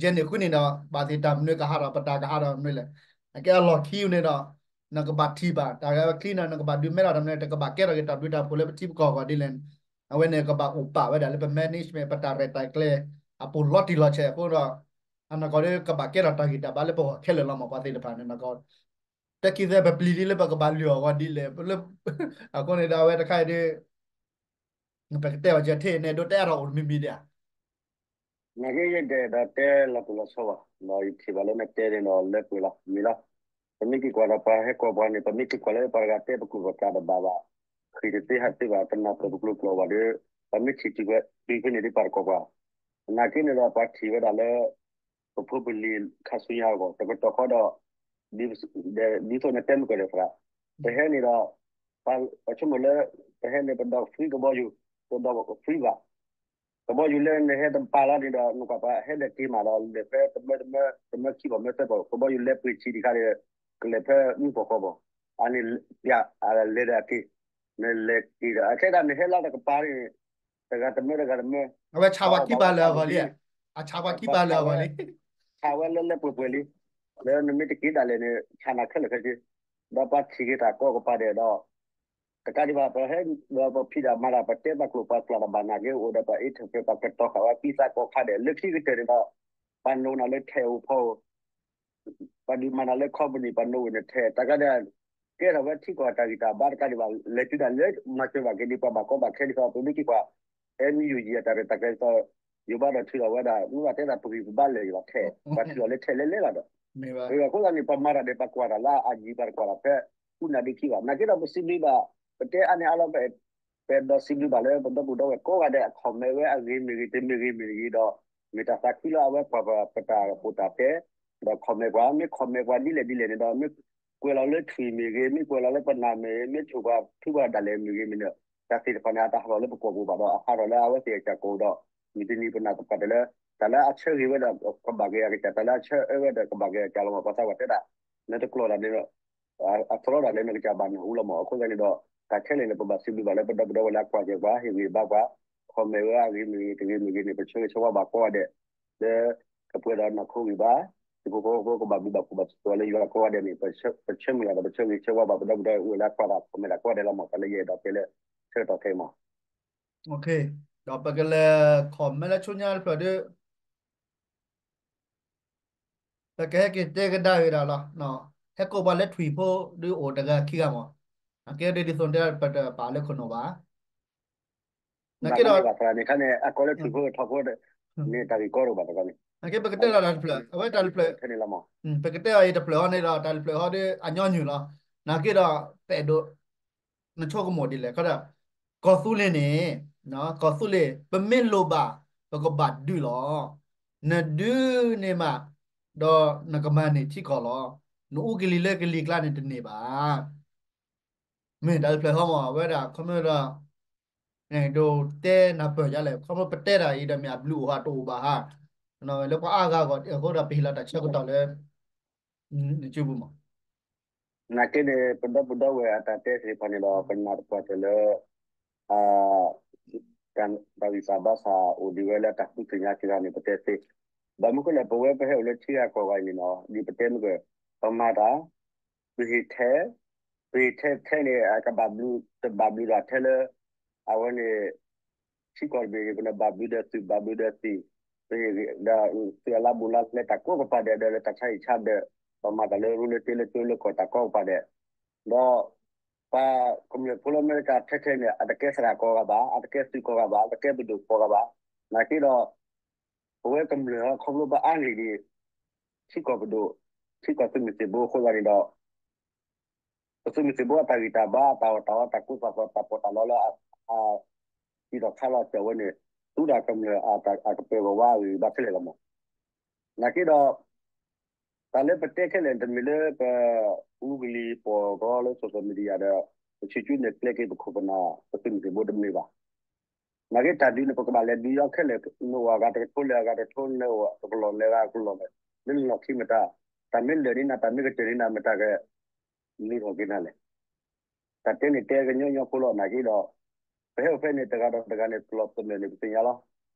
ယဲၢ်နံၣ်ဃုနံၣ်ဒီး ဘၣ်သ့ၣ်တၢ်မနုၤကဟးထီၣ် ပတၢ်ကဟးထီၣ်မနုၤလဲၣ်, နာ်က့အလီၢ်ခံန့ၣ်ဒီး နကဘၣ်ထံၣ်ဘၣ် တၢ်ဂၤဝဲချံန့ၣ် နကဘၣ်ဒုးမဲထီၣ်တၢ်မနုၤလဲၣ်, တကဘၣ်ကဲထီၣ်က့ၤတၢ်ဘျုးတၢ်ဖှိၣ်လၢပထံပကီၢ်အဂီၢ်ဒ်လဲၣ်, အဝဲန့ၣ်ကဘၣ်အိၣ်ပာ်ဝဲဒၣ်လၢပ management ပတၢ်ရဲၣ်တၢ်ကျဲၤအပူၤလီၤတံၢ်လီၤဆဲးအဃိဒီး အနီၢ်ကီၢ်ဒီးကဘၣ်ကဲထီၣ်တၢ်ဂံၢ်တၢ်ဘါလၢပဂီၢ်ခဲလၢာ်လီၤမး ပှၤသ့ၣ်တဖၣ်န့ၣ် နီၢ်ကီၢ် တၢ်ခံသ့ပပျံၤလံလၢပကဘၣ်လုၢ်အီၣ်အဂီၢ်ဒ်လဲၣ်, အဃိန့ၣ်ဒီးအဝဲတခါအံၤဒီး ပကတဲအီၤကဲထဲန့ၣ် ဒိးတဲအါထီၣ်အိၣ်တမံၤမံၤဒံးဧါ. နာ်က့ယတအဲၣ်ဒိးတဲလီၤပူၤလီၤဆီဘၣ်, ဒီးယထံၣ်ဘၣ်လၢနတဲန့ၣ်ဒီးလၢပှဲၤလီၤ မ့ၢ်လီၤ. ပမ့ၢ်က့ၤကွၢ်ဒီးပှၤဟဲကိးပှၤန့ၣ် ပမ့ၢ်က့ၤကွၢ်လၢပှၤတဂၤတဲပကျိာ်ပကျဲတဘၣ်ဘၣ်, ဃ့ၢ်တသ့ဟးတသ့ဘၣ် တနၢ်ပၢၢ်ပကျိာ်ကျဲဘၣ်ဒီး ပမ့ၢ်ထံၣ်တုၤဖဲန့ၣ်ဒ်ပှၤတကိးပှၤ, နာ်က့န့ၣ်ဒီးပှၤထံၣ်ဝဲဒၣ်လၢ ပဖိပလံၤခါဆူညါအဂီၢ် တကတီၢ်ဃီဒီး ဒ်သိးနတဲမုၢ်ကီၢ်ဒီးသရၣ်, ပဟဲန့ၣ်ဒီး ပဆိကမိၣ်လၢ ပဟဲန့ၣ်ပဒီး free ကဘီယူၤ, ပဒီး free ဘၣ်. ကဘီယူၤလၢနဟဲတပာ်လီၤန့ၣ်ဒီး နကွၢ်ပှၤဟဲဒီးက့ၤမးဒီး လဲၤဖဲတမၢတမၢ တမၢခံဘီၣ်မၢသၢဘီၣ် ကဘီယူၤလဲၤပှ့ၤဆံးတခါဒီး ကလဲၤဖဲမုၢ်ဖီၣ်ဃီဘီၣ်, အန့ၣ် ပျး လဲၤဒီးအက့ၤ, နလဲၤက့ၤဒီး အခဲဒၣ်နဟဲလီၤတကပၤန့ၣ် တဂၤတမၢတဂၤတမၢ, အဝဲဆးပှၤခံပၤလၢာ်အဂီၢ်လံ, အဆးပှၤခံပၤလၢာ်အဂီၢ်လံ, ဆးဝဲလၢလၢပှဲၤပှဲၤလံ, လၢနမ့ၢ်တက့ၤဒၣ်လဲာ်န့ၣ် ဆးနၤခဲလၢာ်ခဲဆ့, ဒီးပှၤထံၣ်က့ၤတၢ်ကီကပၤဒီး တကးဒံးဘၣ် ပဟဲဒီးပဖံးတၢ်မၤတၢ် ပတဲပှၤကျိာ်ပှၤကျဲတၢ်ဘၣ်နာ်က့ အိၣ်ဒီးပှၤအ့ၣ်ထၢၣ်ဖျၢၣ် ပှၤကတီၤဃာ်ဝဲသံသးကီၢ်ခါဒဲး လၢခံကတၢၢ်န့ၣ်ဒီး ပှၤနိးနၤလၢထဲးအိၣ်ဖီအိၣ် ပှၤဒုးမၤနၤလၢ company ပှၤနိးဝဲန့ၣ်ထဲး တကးဒံး ကဲထီၣ်ဝဲထံကီၢ်တၢ်ဂံၢ်တၢ်ဘါတကးဒံးဘၣ် လဲၤတုၤဒၣ်လၢမၤစၢၤဘၣ်က့ၤဒ်ပှၤဘၣ်ကီဘၣ်ခဲဒ်သိး ပမ့ၢ်က့ၤကွၢ် NUG အတၢ်ရဲၣ်တၢ်ကျဲၤဒ်သိး ယိၤဘါဒီးထုးထီၣ်ဝဲဒၣ် မ့ၢ်ဘၣ်တဲတၢ်ပဂံၢ်ပဘါလၢာ်ယဘၣ်ထဲး ပှၤထုးထီၣ်လၢထဲးလဲၤလဲၤလီၤဒီး အဃိသတးန့ၣ် ပှၤမၤတၢ်ဒီးပှၤကွၢ်တၢ်လၢအယံၤ ပှၤတကွၢ်တၢ်ဖဲ ဃုနၢ်ဒ့ခံဘၣ် နာ်က့ဒီး ပစံးဘျုးဘၣ် ပတဲအါန့ၢ်အါလီၤ ပအဲၣ်ဒိးစံးဘျုးဘၣ်လၢပဒီပုၢ်ဒီဝဲၢ်ကိးဂၤဒဲး အ comment ဝဲအဂ့ၤမ့ၢ်ဂ့ၤ တမ့ၢ်ဂ့ၤမ့ၢ်ဂ့ၤဒီး မ့ၢ်တၢ်သးခုလၢအဝဲကွၢ်ပတၢ်ပာ်တၢ်တဲ ဒီး comment ပှၤ မ့ၢ် comment ပှၤဒ်လဲၣ်ဒ်လဲၣ်န့ၣ်ဒီး မ့ၢ်ကွဲးလီၤလၢထွံၣ်မ့ၢ်ဂ့ၤ မ့ၢ်ကွဲးလီၤလၢပနၢ်မ့ၢ်ဂ့ၤ မ့ၢ်ထုးပှၤထုးပှၤဒၣ်လဲာ်မ့ၢ်ဂ့ၤမ့ၢ်န့ၣ် တၢ်သ့ၣ်တဖၣ်န့ၣ် အတၢ်ဟးထီၣ်လၢပကွီၢ်ပူၤဘၣ်ဒီး အဟးထီၣ်လၢအဝဲသ့ၣ်အကစၢ်ကိးဒီး မုၢ်တနံၤပနၢ်ပၢၢ်တၢ်လၢ တၢ်လၢအဆၢဂ့ၤဝဲဒီးကဘၣ်က့ၤအကစၢ် တၢ်လၢအဆၢအၢဝဲဒီးကဘၣ်က့ၤအကစၢ်လီၤမး ပှၤသးပှၢ်တဲဒၣ် နတကျိာ်တၢ်န့ၣ် အသရီတၢ်န့ၣ် နကစၢ်ဘၣ်နၢ်ဟူလီၤမး အဃိသတးန့ၣ်ဒီး တၢ်ခဲလၢာ်န့ၣ် ပဘၣ်စံးဘျုးဘၣ်လၢပဒီပုၢ်ဒီဝဲၢ်လၢအကွၢ်က့ၤပှၤ ဟ့ၣ်ဂံၢ်ဘါပှၤ comment ဝဲအဂ့ၤမ့ၢ်ဂ့ၤ တဂ့ၤမ့ၢ်ဂ့ၤန့ၣ် ပဆၢဂ့ၤဆၢဝါဘၣ်ကိးဂၤဒဲး လၢ ကပှဲၤဒီးနီၢ်ခိဂံၢ်ဘါ သုးဖိဃီဖိကဘၣ်ဘျုးဘၣ်ဖှိၣ်ဘၣ်စၢၤဝဲလၢယွၤကိးဂၤဒဲးန့ၣ် ပဆၢမုၢ်လၢ်ဒီးပဆၢဂ့ၤဆၢဝါဘၣ်ပဒီပုၢ်ဒီဝဲၢ်အိၣ်ဝဲလၢအကွၢ်တၢ် comment တၢ်ကိးဂၤဒဲးလီၤမး တၢ်လၢယအဲၣ်ဒိးတဲလၢ ဆၢကတီၢ်ခဲအံၤမး ဒီးပကလဲၤ comment လၢဆူညါတဖျၢၣ်ဒီး ပကဟဲက့ၤတဲကဒါက့ၤဒၣ်လီၤ. ဟဲကိးပှၤလၢထွံၣ်ဖိဒုးအိၣ်တဂၤခံဂၤမး, နာ်က့ဒ်သိးတဲပတပာ်လၢခိၣ်နူာ်ဘၣ်. နာ်က့ဒီး န့ၣ်ခါန့ၣ် အကိးလၢထွံၣ်ဖိထီၣ်ဖိန့ၣ် တၢ်ဂ့ၢ်ကီတအိၣ်ဘၣ်တဂၤန့ၣ်, နာ်က့ပကတဲလီၤတၢ်တဖျၢၣ် အဝဲတၢ်တဖျၢၣ် ပကတဲအီၤအံၤတဖျၢၣ်ဟီန့ၣ်ဒီး တၢ်တဖျၢၣ်ဟီဒီးအညီနုၢ်လီၤ. နာ်က့ဒီး ပအဲၣ်ဒိး နဆိကမိၣ်ဒ်လဲၣ်ခီဒီး ကီၢ်သူလ့ၤန့ၣ် ကီၢ်သူလ့ၤ ပမ့ၢ်လိၣ်ဘၣ် ပကဘၣ်ဒုးလီၤ. နဒုးန့ၢ်မး ဒီးနကမၤန့ၢ်ထံကီၢ်လီၤ. နအူကလံၤလၢကလံၤကျါန့ၣ်တန့ၢ်ဘၣ်. မ့ၢ်တၢ်တဖျၢၣ်ဟီမး အဝဲဒၣ်ခီမ့ၢ်ဒီး ဒိးတဲနၢ်ပၢၢ်ယါလဲၣ် ခီဖျိပတဲတၢ်အံၤဒီးမ့ၢ်အဘျုးအိၣ်ဟးတအိၣ်ဘၣ်ဟါ, လၢပှၤအါဂၤအဂီၢ်အဃိဒီး ပဟ့ၣ်လီၤတၢ်ဆၢကတီၢ်လၢ နစုပူၤမး. နာ်က့န့ၣ် ပဒီပုၢ်ဒီဝဲၢ်အတၢ်တဲသ့ၣ်တဖၣ်န့ၣ်ဒီး ပနာ်သပှၢ်တၢၢ်လၢ တၢ်ဂံၢ်စၢ်ဘါစၢ်အိၣ်ဒံးဝဲလၢတၢ်ဃုသ့ၣ်ညါက့ၤဂၤန့ၣ် ပတဲသ့, ဘၣ်မနုၤဃိလဲၣ် ပဝဲပဟဲအိၣ်လၢထံဂၤကီၢ်ဂၤအံၤန့ၣ်နီၤ ဒ်ပတဲမ့ၢ်က ပမၤတၢ် ပဟ့ၣ်ထဲ ပဟ့ၣ်ထဲထဲန့ၣ် အကဘၣ်ဘျုး တဘၣ်ဘျုးတၢ်ထဲလၢ အဝဲန့ၣ် ထံကီၢ်တဘ့ၣ် ပနဘၣ်ဘျုးဒီးသုး ဘၣ်ဘျုးဒီးသုး ပဟ့ၣ်ဒီးသုးအလါဘူးလါလဲ တၢ်ကိးကပၤဒဲး ဒီးလၢတၢ်ဆါဟံၣ်ဆါဒၢး ပမၤတၢ်လၢရူလၢတ့လၢကၠိလၢကီၢ်တၢ်ကိးကပၤဒဲး ဒီး ပှၤကမျၢၢ်ဖိလၢအမဲရကၤထဲထဲန့ၣ် အတကဲသရၣ်ကိးဂၤဘၣ် အတကဲသုးကိးဂၤဘၣ် အတကဲပဒိၣ်ကိးဂၤဘၣ် နာ်က့ဒီး ပဝဲကမျၢၢ်ခီဖျိဘၣ်အါန့ၢ်ဒံး ထံကီၢ်ပဒိၣ် ထံကီၢ်သုးမုၢ်သံၣ်ဘိအဃိသတးန့ၣ်ဒီး ပသုးမုၢ်သံၣ်ဘိအတၢ်ဂံၢ်တၢ်ဘါ အတၢ်အီၣ်တၢ်အီ တၢ်ကူတၢ်ဖး တၢ်ပီးတၢ်လီလၢ အတံၤထီၣ်ခါလီၤစၢၤဝဲန့ၣ် သူတၢ်ကမျၢၢ်အကပၢၤဂီၢ်ဝါအဂံၢ်ဘါခဲလၢာ်လီၤမး. နာ်က့ဒီး တၢ်လၢပတဲခဲလၢာ် တမ့ၢ်လၢပ အူကလံၤပီၢ်ရီလၢ social media ဒီး ပဆံးကၠူန့ၣ်ကျဲက့ၤပခိၣ်ပနၢ် ပသုးမုၢ်သံၣ်ဘိတမ့ၢ်ဘၣ်. နာ်က့တၢ်ဒုးန့ၣ် ပကဘၣ်လဲၤဒုးယီခဲလၢာ် နအိၣ်အဂၤတကထိလဲၤအဂၤတကထိ နအိၣ်တကလီၢ်လဲၤဂၤတကလီၢ်လဲၣ် လၢနလီၢ်ခံမတၤ တၢ်မ့ၢ်လၢာ်န့ၢ်နၤ တၢ်မ့ၢ်ကတၢၢ်န့ၢ်နၤ မတၤက လူၤထီၣ်က့ၤနၤလဲၣ်. တၢ်တဲန့ၣ်တဲကညီညီဖိလီၤ နာ်က့ဒီး ပဟဲအိၣ်ဖဲန့ၣ် တဂၤဒီးတဂၤန့ၣ် ပလီၢ်ပမဲာ်န့ၣ် ပသ့ၣ်ညါလ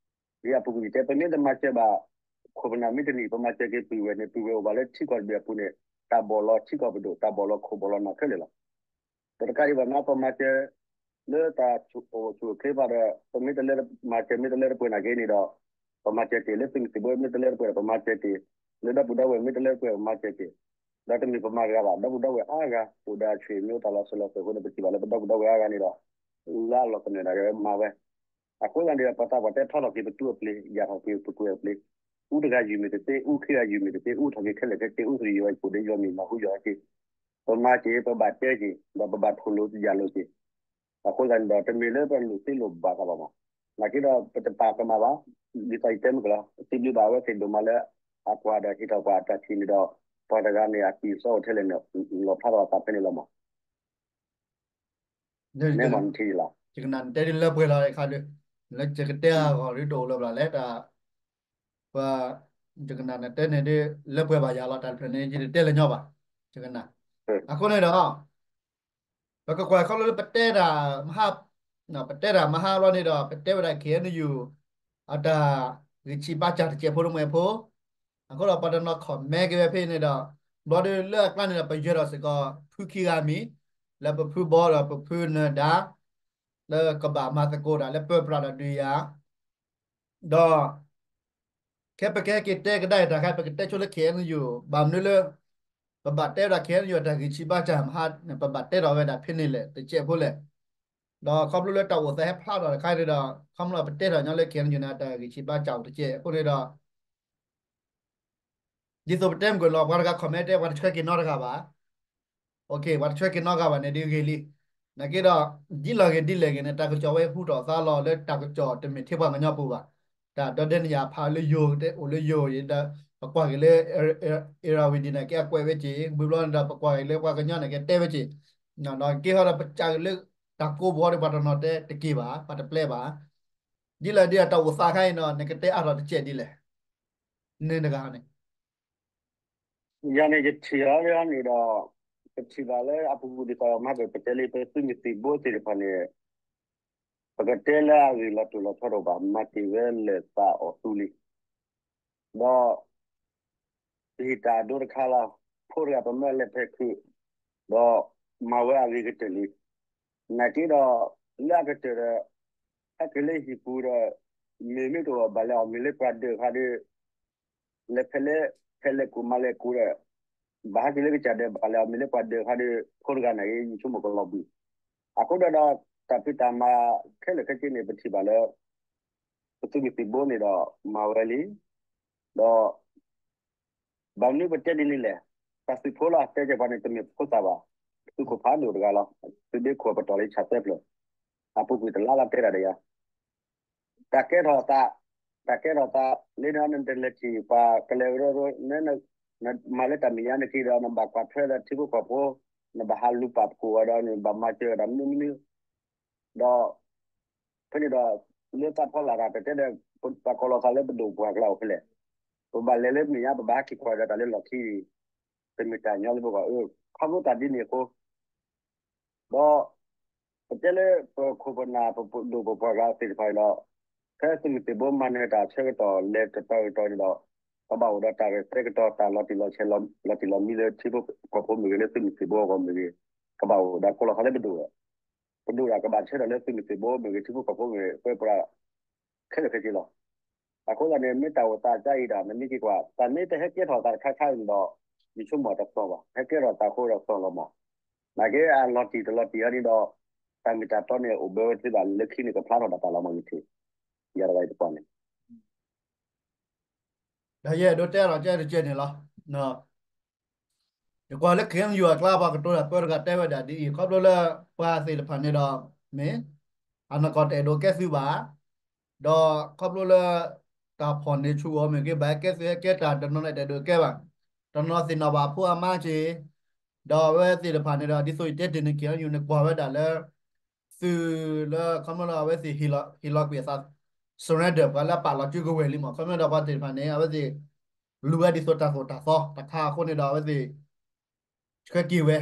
ီၤ. ဒ်အပူၤကွံာ်ယတဲ ပမ့ၢ်တမၤစၢၤဘၣ် ခိၣ်ပနၢ်မ့ၢ်တနံၣ် ပမၤစၢၤက့ၤပုၢ်ဝဲၢ်န့ၣ် ပုၢ်ဝဲၢ်အိၣ်ဘၣ်လၢထံကီၢ်တဘ့ၣ်အပူၤန့ၣ် တၢ်ဘီၣ်လီၤထံကီၢ်ပဒိၣ် တၢ်ဘီၣ်လီၤခိၣ်ဘီၣ်လီၤနၢ်ခဲလၢာ်လီၤ. ဒီးတကးဒံးဘၣ်မး ပမၤစၢၤ လၢတၢ်အိၣ်ဆူၣ်အိၣ်ချ့ဘၣ်ဒီး ပမ့ၢ်တလဲၤမၤစၢၤ မ့ၢ်တလဲၤတပှဲၤနာ်က့န့ၣ်ဒီး ပမၤစၢၤတ့ၢ် လၢသုးမုၢ်သံၣ်ဘိမ့ၢ်တလဲၤတပှဲၤဒီး ပမၤစၢၤတ့ၢ် လၢဒီပုၢ်ဒီဝဲၢ်မ့ၢ်တလဲၤတပှဲၤ ပမၤစၢၤတ့ၢ် ဒီးတမ့ၢ်ပမၤတဂၤဘၣ် ဒီပုၢ်ဒီဝဲၢ်အါဂၤ အိၣ်ဒီးအဆွေမျိုးတၢ်လီၤစၢၤလီၤသွဲၣ်အဃိန့ၣ် ပထံၣ်ဘၣ်လၢပဒီပုၢ်ဒီဝဲၢ်အါဂၤန့ၣ်ဒီး လၢအလီၢ်ကနၢၤဒၣ်က့ၤဝဲမၤဝဲ အဃိသတးန့ၣ်ဒီး ပှၤသးပှၢ်တဲထီထီၣ်က့ၤပတူၢ်အပျ့ၤ ယာ်ထီၣ်က့ၤပကွဲၤအပျ့ၤ အူတဂၤယုၢ်မ့ၢ်တသ့ အူခံဂၤယုၢ်မ့ၢ်တသ့ အူထီၣ်က့ၤခဲလၢာ်ခဲဆ့ အူသရံၣ်ယွၤအံၤ ပူၤဒ့ယွၤမံၤ မၤဟူယွၤက့ၤ ပမၤက့ၤ ပဘၣ်တဲက့ၤ ဒီးပဘၣ်ထိၣ်လိာ်ယာ်လိာ်က့ၤ အဃိသတးန့ၣ်ဒီး တမ့ၢ်လၢပလိၣ်သ့လိၣ်ဘၣ်ဃးဘၣ်မး နာ်က့ဒီး ပတပာ်ကမၣ်ဘၣ် ဒ်သိးယတဲမ့ၢ်ကလီၤ စံးဘျုးဘၣ်အဝဲသ့ၣ်ဒိၣ်မးလၢ အကွၢ်ဒီးဟ့ၣ်ထီၣ်ပှၤအတၢ်ထံၣ်န့ၣ်ဒီး ပှၤတဂၤန့ၣ် အကံၢ်အစီအိၣ်ထဲလဲၣ်န့ၣ် လီၤဖျါထီၣ်အသးဖဲန့ၣ်လီၤမး မ့ၢ်မးနထံၣ်လီၤ ယကနၣ်နတဲဒ်လၢပှဲၤလီၤအခါဒီး လၢယကတဲအဂီၢ်ဒ်တအိၣ်လၢၤဘၣ်လဲၣ် တၢ် ပှၤ ယကနၣ်နတဲန့ၣ်ဒ်လၢပှဲၤဘၣ်ယၤလီၤ တၢ်တဖျၢၣ်န့ၣ် ယတတဲလၢၤညီဘၣ် ယကနၣ် အဃိန့ၣ်ဒီး ပကကွၢ်ခီဖျိလၢပတဲတၢ်မဟါ ပတဲတၢ်မဟါဘျီန့ၣ်ဒီး ပတဲဝဲဒၣ် KNU အတၢ်ဂံၢ်ဆံးဘါစၢ်တစဲးဖိတမှဲၤဖိ အဃိဒီးပှၤတနီၤ comment က့ၤဝဲဖဲန့ၣ်ဒီး ဘျီဒီးလၢအကျါန့ၣ်ဒီး ပယၢၤထီၣ်စ့ၢ်ကီး ဖုခံဂၤမံၤ လၢပဖုဘီဒီးပဖုနၢၤဒါ လၢကဘၣ်မၤသကိးတၢ်လၢပၢပြးဒီးဒုးယၤ ဒီး ခဲပကဟဲက့ၤတဲကဒါအံၤတၢ်ခါ ပကတဲဆိလၢ K N U ဘၣ်မနုၤလၢ ပဘၣ်တဲဝဲဒၣ် K N U အတၢ်ဂံၢ်ဆံးဘါစၢ်မဟါ ပဘၣ်တဲထီၣ်ဝဲဒၣ်ဖဲန့ၣ်လဲၣ် တကဲးဖိလဲၣ်. ဒီးခီဖျိလၢတၢ်အိၣ်သးဟဲဖျါထီၣ်တခါန့ၣ်ဒီး ခီဖျိပတဲထီၣ်ညီလၢ K N U န့ၣ် အတၢ်ဂံၢ်ဆံးဘါစၢ်အိၣ်တကဲးအဃိန့ၣ်ဒီး ဒ်သိးပတဲမုၢ်ကလီၤ ပှၤတဂၤ comment တဲ ပှၤတဆှၢက့ၤနီတဂၤဘၣ်. ပှၤတဆှၢက့ၤနီတဂၤဘၣ်န့ၣ် ဒ်ဂ့ၤလံ. နာ်က့ဒီး ဒ်လီၤဂ့ၤဒ်လဲၣ်ဂ့ၤန့ၣ် တၢ်ကစီၣ်ဝဲဟူထီၣ်သါလီၤလၢတၢ်ကစီၣ်တမ့ၢ်ထဲပှၤကညီပူၤဘၣ်. တၢ်ဒီဒဲန့ၣ်ယၤဖးလၢယိၤ အိၣ်လၢယိၤဒီး ပကွၢ်က့ၤလၢ Irrawaddy န့ၣ်က့အကွဲးဝဲက့ၤ ဘျီဘျီန့ၣ်ဒီး ပကွၢ်က့ၤလၢပှၤကညီန့ၣ်က့တဲဝဲက့ၤ ဒီးက့ဟီဒီးပစံးက့ၤလၢ တၢ်ကိးပူၤဒီးပှၤတနီၤတဲတက့ၢ်ဘၣ် ပှၤတပျဲဘၣ်. ဒ်လဲၣ်ဒ်လဲၣ်တၢ်အိၣ်သးခါအံၤဒီး နကတဲအါထီၣ်တကဲးဒ်လဲၣ် န့ၣ်တဂၤန့ၣ် ယၤန့ၣ်ယထံၣ်အီၤန့ၣ်ဒီး ပထံၣ်ဘၣ်လၢအပူၤကွံာ်ဒ်သိးမၤကပတဲလံ ပသုးမုၢ်သံၣ်ဘိသ့ၣ်တဖၣ်န့ၣ် ပကတဲလၢအဂ့ၢ်လီၤတိၢ်လီၤဆီတအိၣ်ဘၣ် မၤတ့ၢ်ဝဲလၢာ်သးအီၣ်သူလံ. ဒီး ပဟံးတၢ်အဒိတခါလီၤ. ဖိတဂၤပမၢလဲၤဖဲခုး ဒီးမၤဝဲအဂ့ၤကတၢၢ်လံ. နာ်က့ဒီး လၢအကတၢၢ်ဒီး ဟဲက့ၤလၢဟံၣ်ပူၤဒီး မ့ၢ်မ့ၢ်တအိၣ်ဘၣ်လဲၤအီၣ်မ့ၤလၢပှၤဒၢးခါဒီး လဲၤဖဲလဲၣ် ဖဲလဲၣ်ကူၣ်မၤလဲၣ်ကူၣ်ဒီး ဘၣ်ဟဲက့ၤလၢကစၢ်ဒၢး ဘၣ်လဲၤအီၣ်မ့ၤလၢပှၤဒၢးခါဒီး ဖိတဂၤန့ၣ်ဂ့ၤ ယဆိကမိၣ်ကလီၤဘှံး. အဃိဒီး တၢ်ဖံးတၢ်မၤခဲလၢာ်ခဲဆ့န့ၣ် ပထံၣ်ဘၣ်လၢ ပသုးမုၢ်သံၣ်ဘိန့ၣ်ဒီး မၤဝဲလံ. ဒီး ဘၣ်မနုၤပတဲဒ်န့ၣ်လဲၣ်. တၢ်သုးဖိလီၤ တဲကဲပှၤန့ၣ် တမ့ၢ်ဖိသၣ်ဘၣ်. သုးခိၣ်ဖးဒိၣ်တဂၤလီၤ. သုးဒ့ခိၣ်ပတီၢ်လံဆၣ်သၢဖျၢၣ် အပူၤကွံာ်တလါလီၤတဲဒၣ်ဒီးယၤ တၢ်ကဲထီၣ်သး, တၢ်ကဲထီၣ်သး လၢနတလဲၤထံၣ်ပှၤကလဲၤကရၢကရိ နမၤလၢတၢ်မဲာ်ညါနက့ၤဒီး နဘၣ်ကွၢ်ထွဲဒီးထံဖိကီၢ်ဖိ, နဘၣ်ဟးလူၤပာ်ဖှိၣ်ဝဲဒီး နဘၣ်မၤစၢၤဝဲဒၣ်မနုၤမနုၤ, ဒီး ဖဲန့ၣ်ဒီး လၢသးဖီလာ်တၢ်တတဲဒီး ပှၤကိးလီၤသးလၢပဒိၣ်ပပှၢ်ကျါအိၣ်ဖဲလဲၣ်, ပဘၣ်လဲၤလၢမဲာ်ညါ ပဘၣ်ဟဲက့ၤကွၢ်ဒီးတၢ်လၢလီၢ်ခံ တမ့ၢ်တၢ်ညီလၢပဂီၢ်, ခီဖျိတၢ်ဒ်န့ၣ်အဃိ ဒီး ပတဲလၢပခိၣ်ပနၢ် ပဒိၣ်ပပှၢ်ကျါသ့ၣ်တဖၣ်န့ၣ်ဒီး ဖဲသုးမုၢ်သံၣ်ဘိမၤနၢၤတၢ်ဆၢကတီၢ်လဲၤတတီၤကတီၤန့ၣ်ဒီး ကဘၣ်အိၣ်ဒီးတၢ်ရဲၣ်သဲကတီၤ တၢ်လီၤတံၢ်လီၤဆဲး လီၤတံၢ်လီၤမံလၢထံဖိကီၢ်ဖိမ့ၢ်ဂ့ၤ လၢသုးမုၢ်သံၣ်ဘိအဂီၢ်မ့ၢ်ဂ့ၤ, ကဘၣ်အိၣ်ဒီးကိးလီၤသးလၢပဒိၣ်ဒီး ပဒိၣ်ဒီးကဘၣ်ဆၢထၢၣ်လၢသုးမုၢ်သံၣ်ဘိမ့ၢ်ဂ့ၤ ထံဖိကီၢ်ဖိမ့ၢ်ဂ့ၤ ပၢပြး ခဲလၢာ်ခဲဆ့လီၤ. အဃိသတးန့ၣ် မ့ၢ်တၢ်အိၣ်သးကါအံၤဒီး နမ့ၢ်က့ၤကွၢ် တၢ်မ့ၢ်တဟဲကဲထီၣ်သးတခါခါအံၤဒီး ယဆိကမိၣ်တသီၣ်ဘၣ်, ဟဲကဲထီၣ်သးအဃိဒီးသီၣ်လီၤမး, နာ်က့အလီၤတံၢ်တလီၤတံၢ်အီၤန့ၣ်ဒီး တၢ်မ့ၢ်တၢ်တီန့ၣ် အိၣ်ဘၢဝဲသ့ဘၣ် လၢခံန့ၣ် ကဖျါထီၣ်ဒၣ်တၢ်လီၤမး ယထံၣ်, ယၤတဂၤအံၤတပှၢ်န့ၣ် ဒီးယအဲၣ်ဒိးတဲဒီးကဲတကဲန့ၣ်လီၤ. ယကွၢ်လၢ K N U အကျါ ပှၤကတိၤတၢ်ပၢတဂၤတဲဝဲဒၣ်ဒ်အံၤ ခီဖျိလၢပှၤသ့ၣ်တဖၣ်န့ၣ်ဒီး မ့ၢ် အနီၢ်ကီၢ်တအဲၣ်ဒိးကဲသုးဘၣ်, ဒီးခီဖျိလၢ တၢ်ဖီၣ်န့ၢ်ဆူၣ်အီၤမ့ၢ်ဂ့ၤ ဘၣ်ဟဲကဲသုးဟဲကဲတၢ်တနီၤန့ၣ် တအဲၣ်ဒိးကဲဘၣ်, တနီၤသ့ၣ်နီၣ်ဘၣ်အဖိအမါက့ၤ, ဒီးအဝဲသ့ၣ်တဖၣ်န့ၣ်ဒီး ဒ်သိးယတဲတ့ၢ်န့ၣ် K N U န့ၣ် ကွၢ်ဝဲဒၣ်လၢ သုးလၢခီဖျိလၢအဝဲသ့ၣ် ဟ့ၣ်လီၤကွံာ်အသး surrender ပှၤလၢအပာ်လီၤစုကဝဲၤလံမး ခီဖျိဒီးပှၤသ့ၣ်တဖၣ်န့ၣ် အဝဲသ့ၣ် လူၤဝဲဒ်သိးတၢ်သိၣ်တၢ်သီတခါအဃိန့ၣ်ဒီး အဝဲသ့ၣ် ဆှၢက့ၤဝဲ,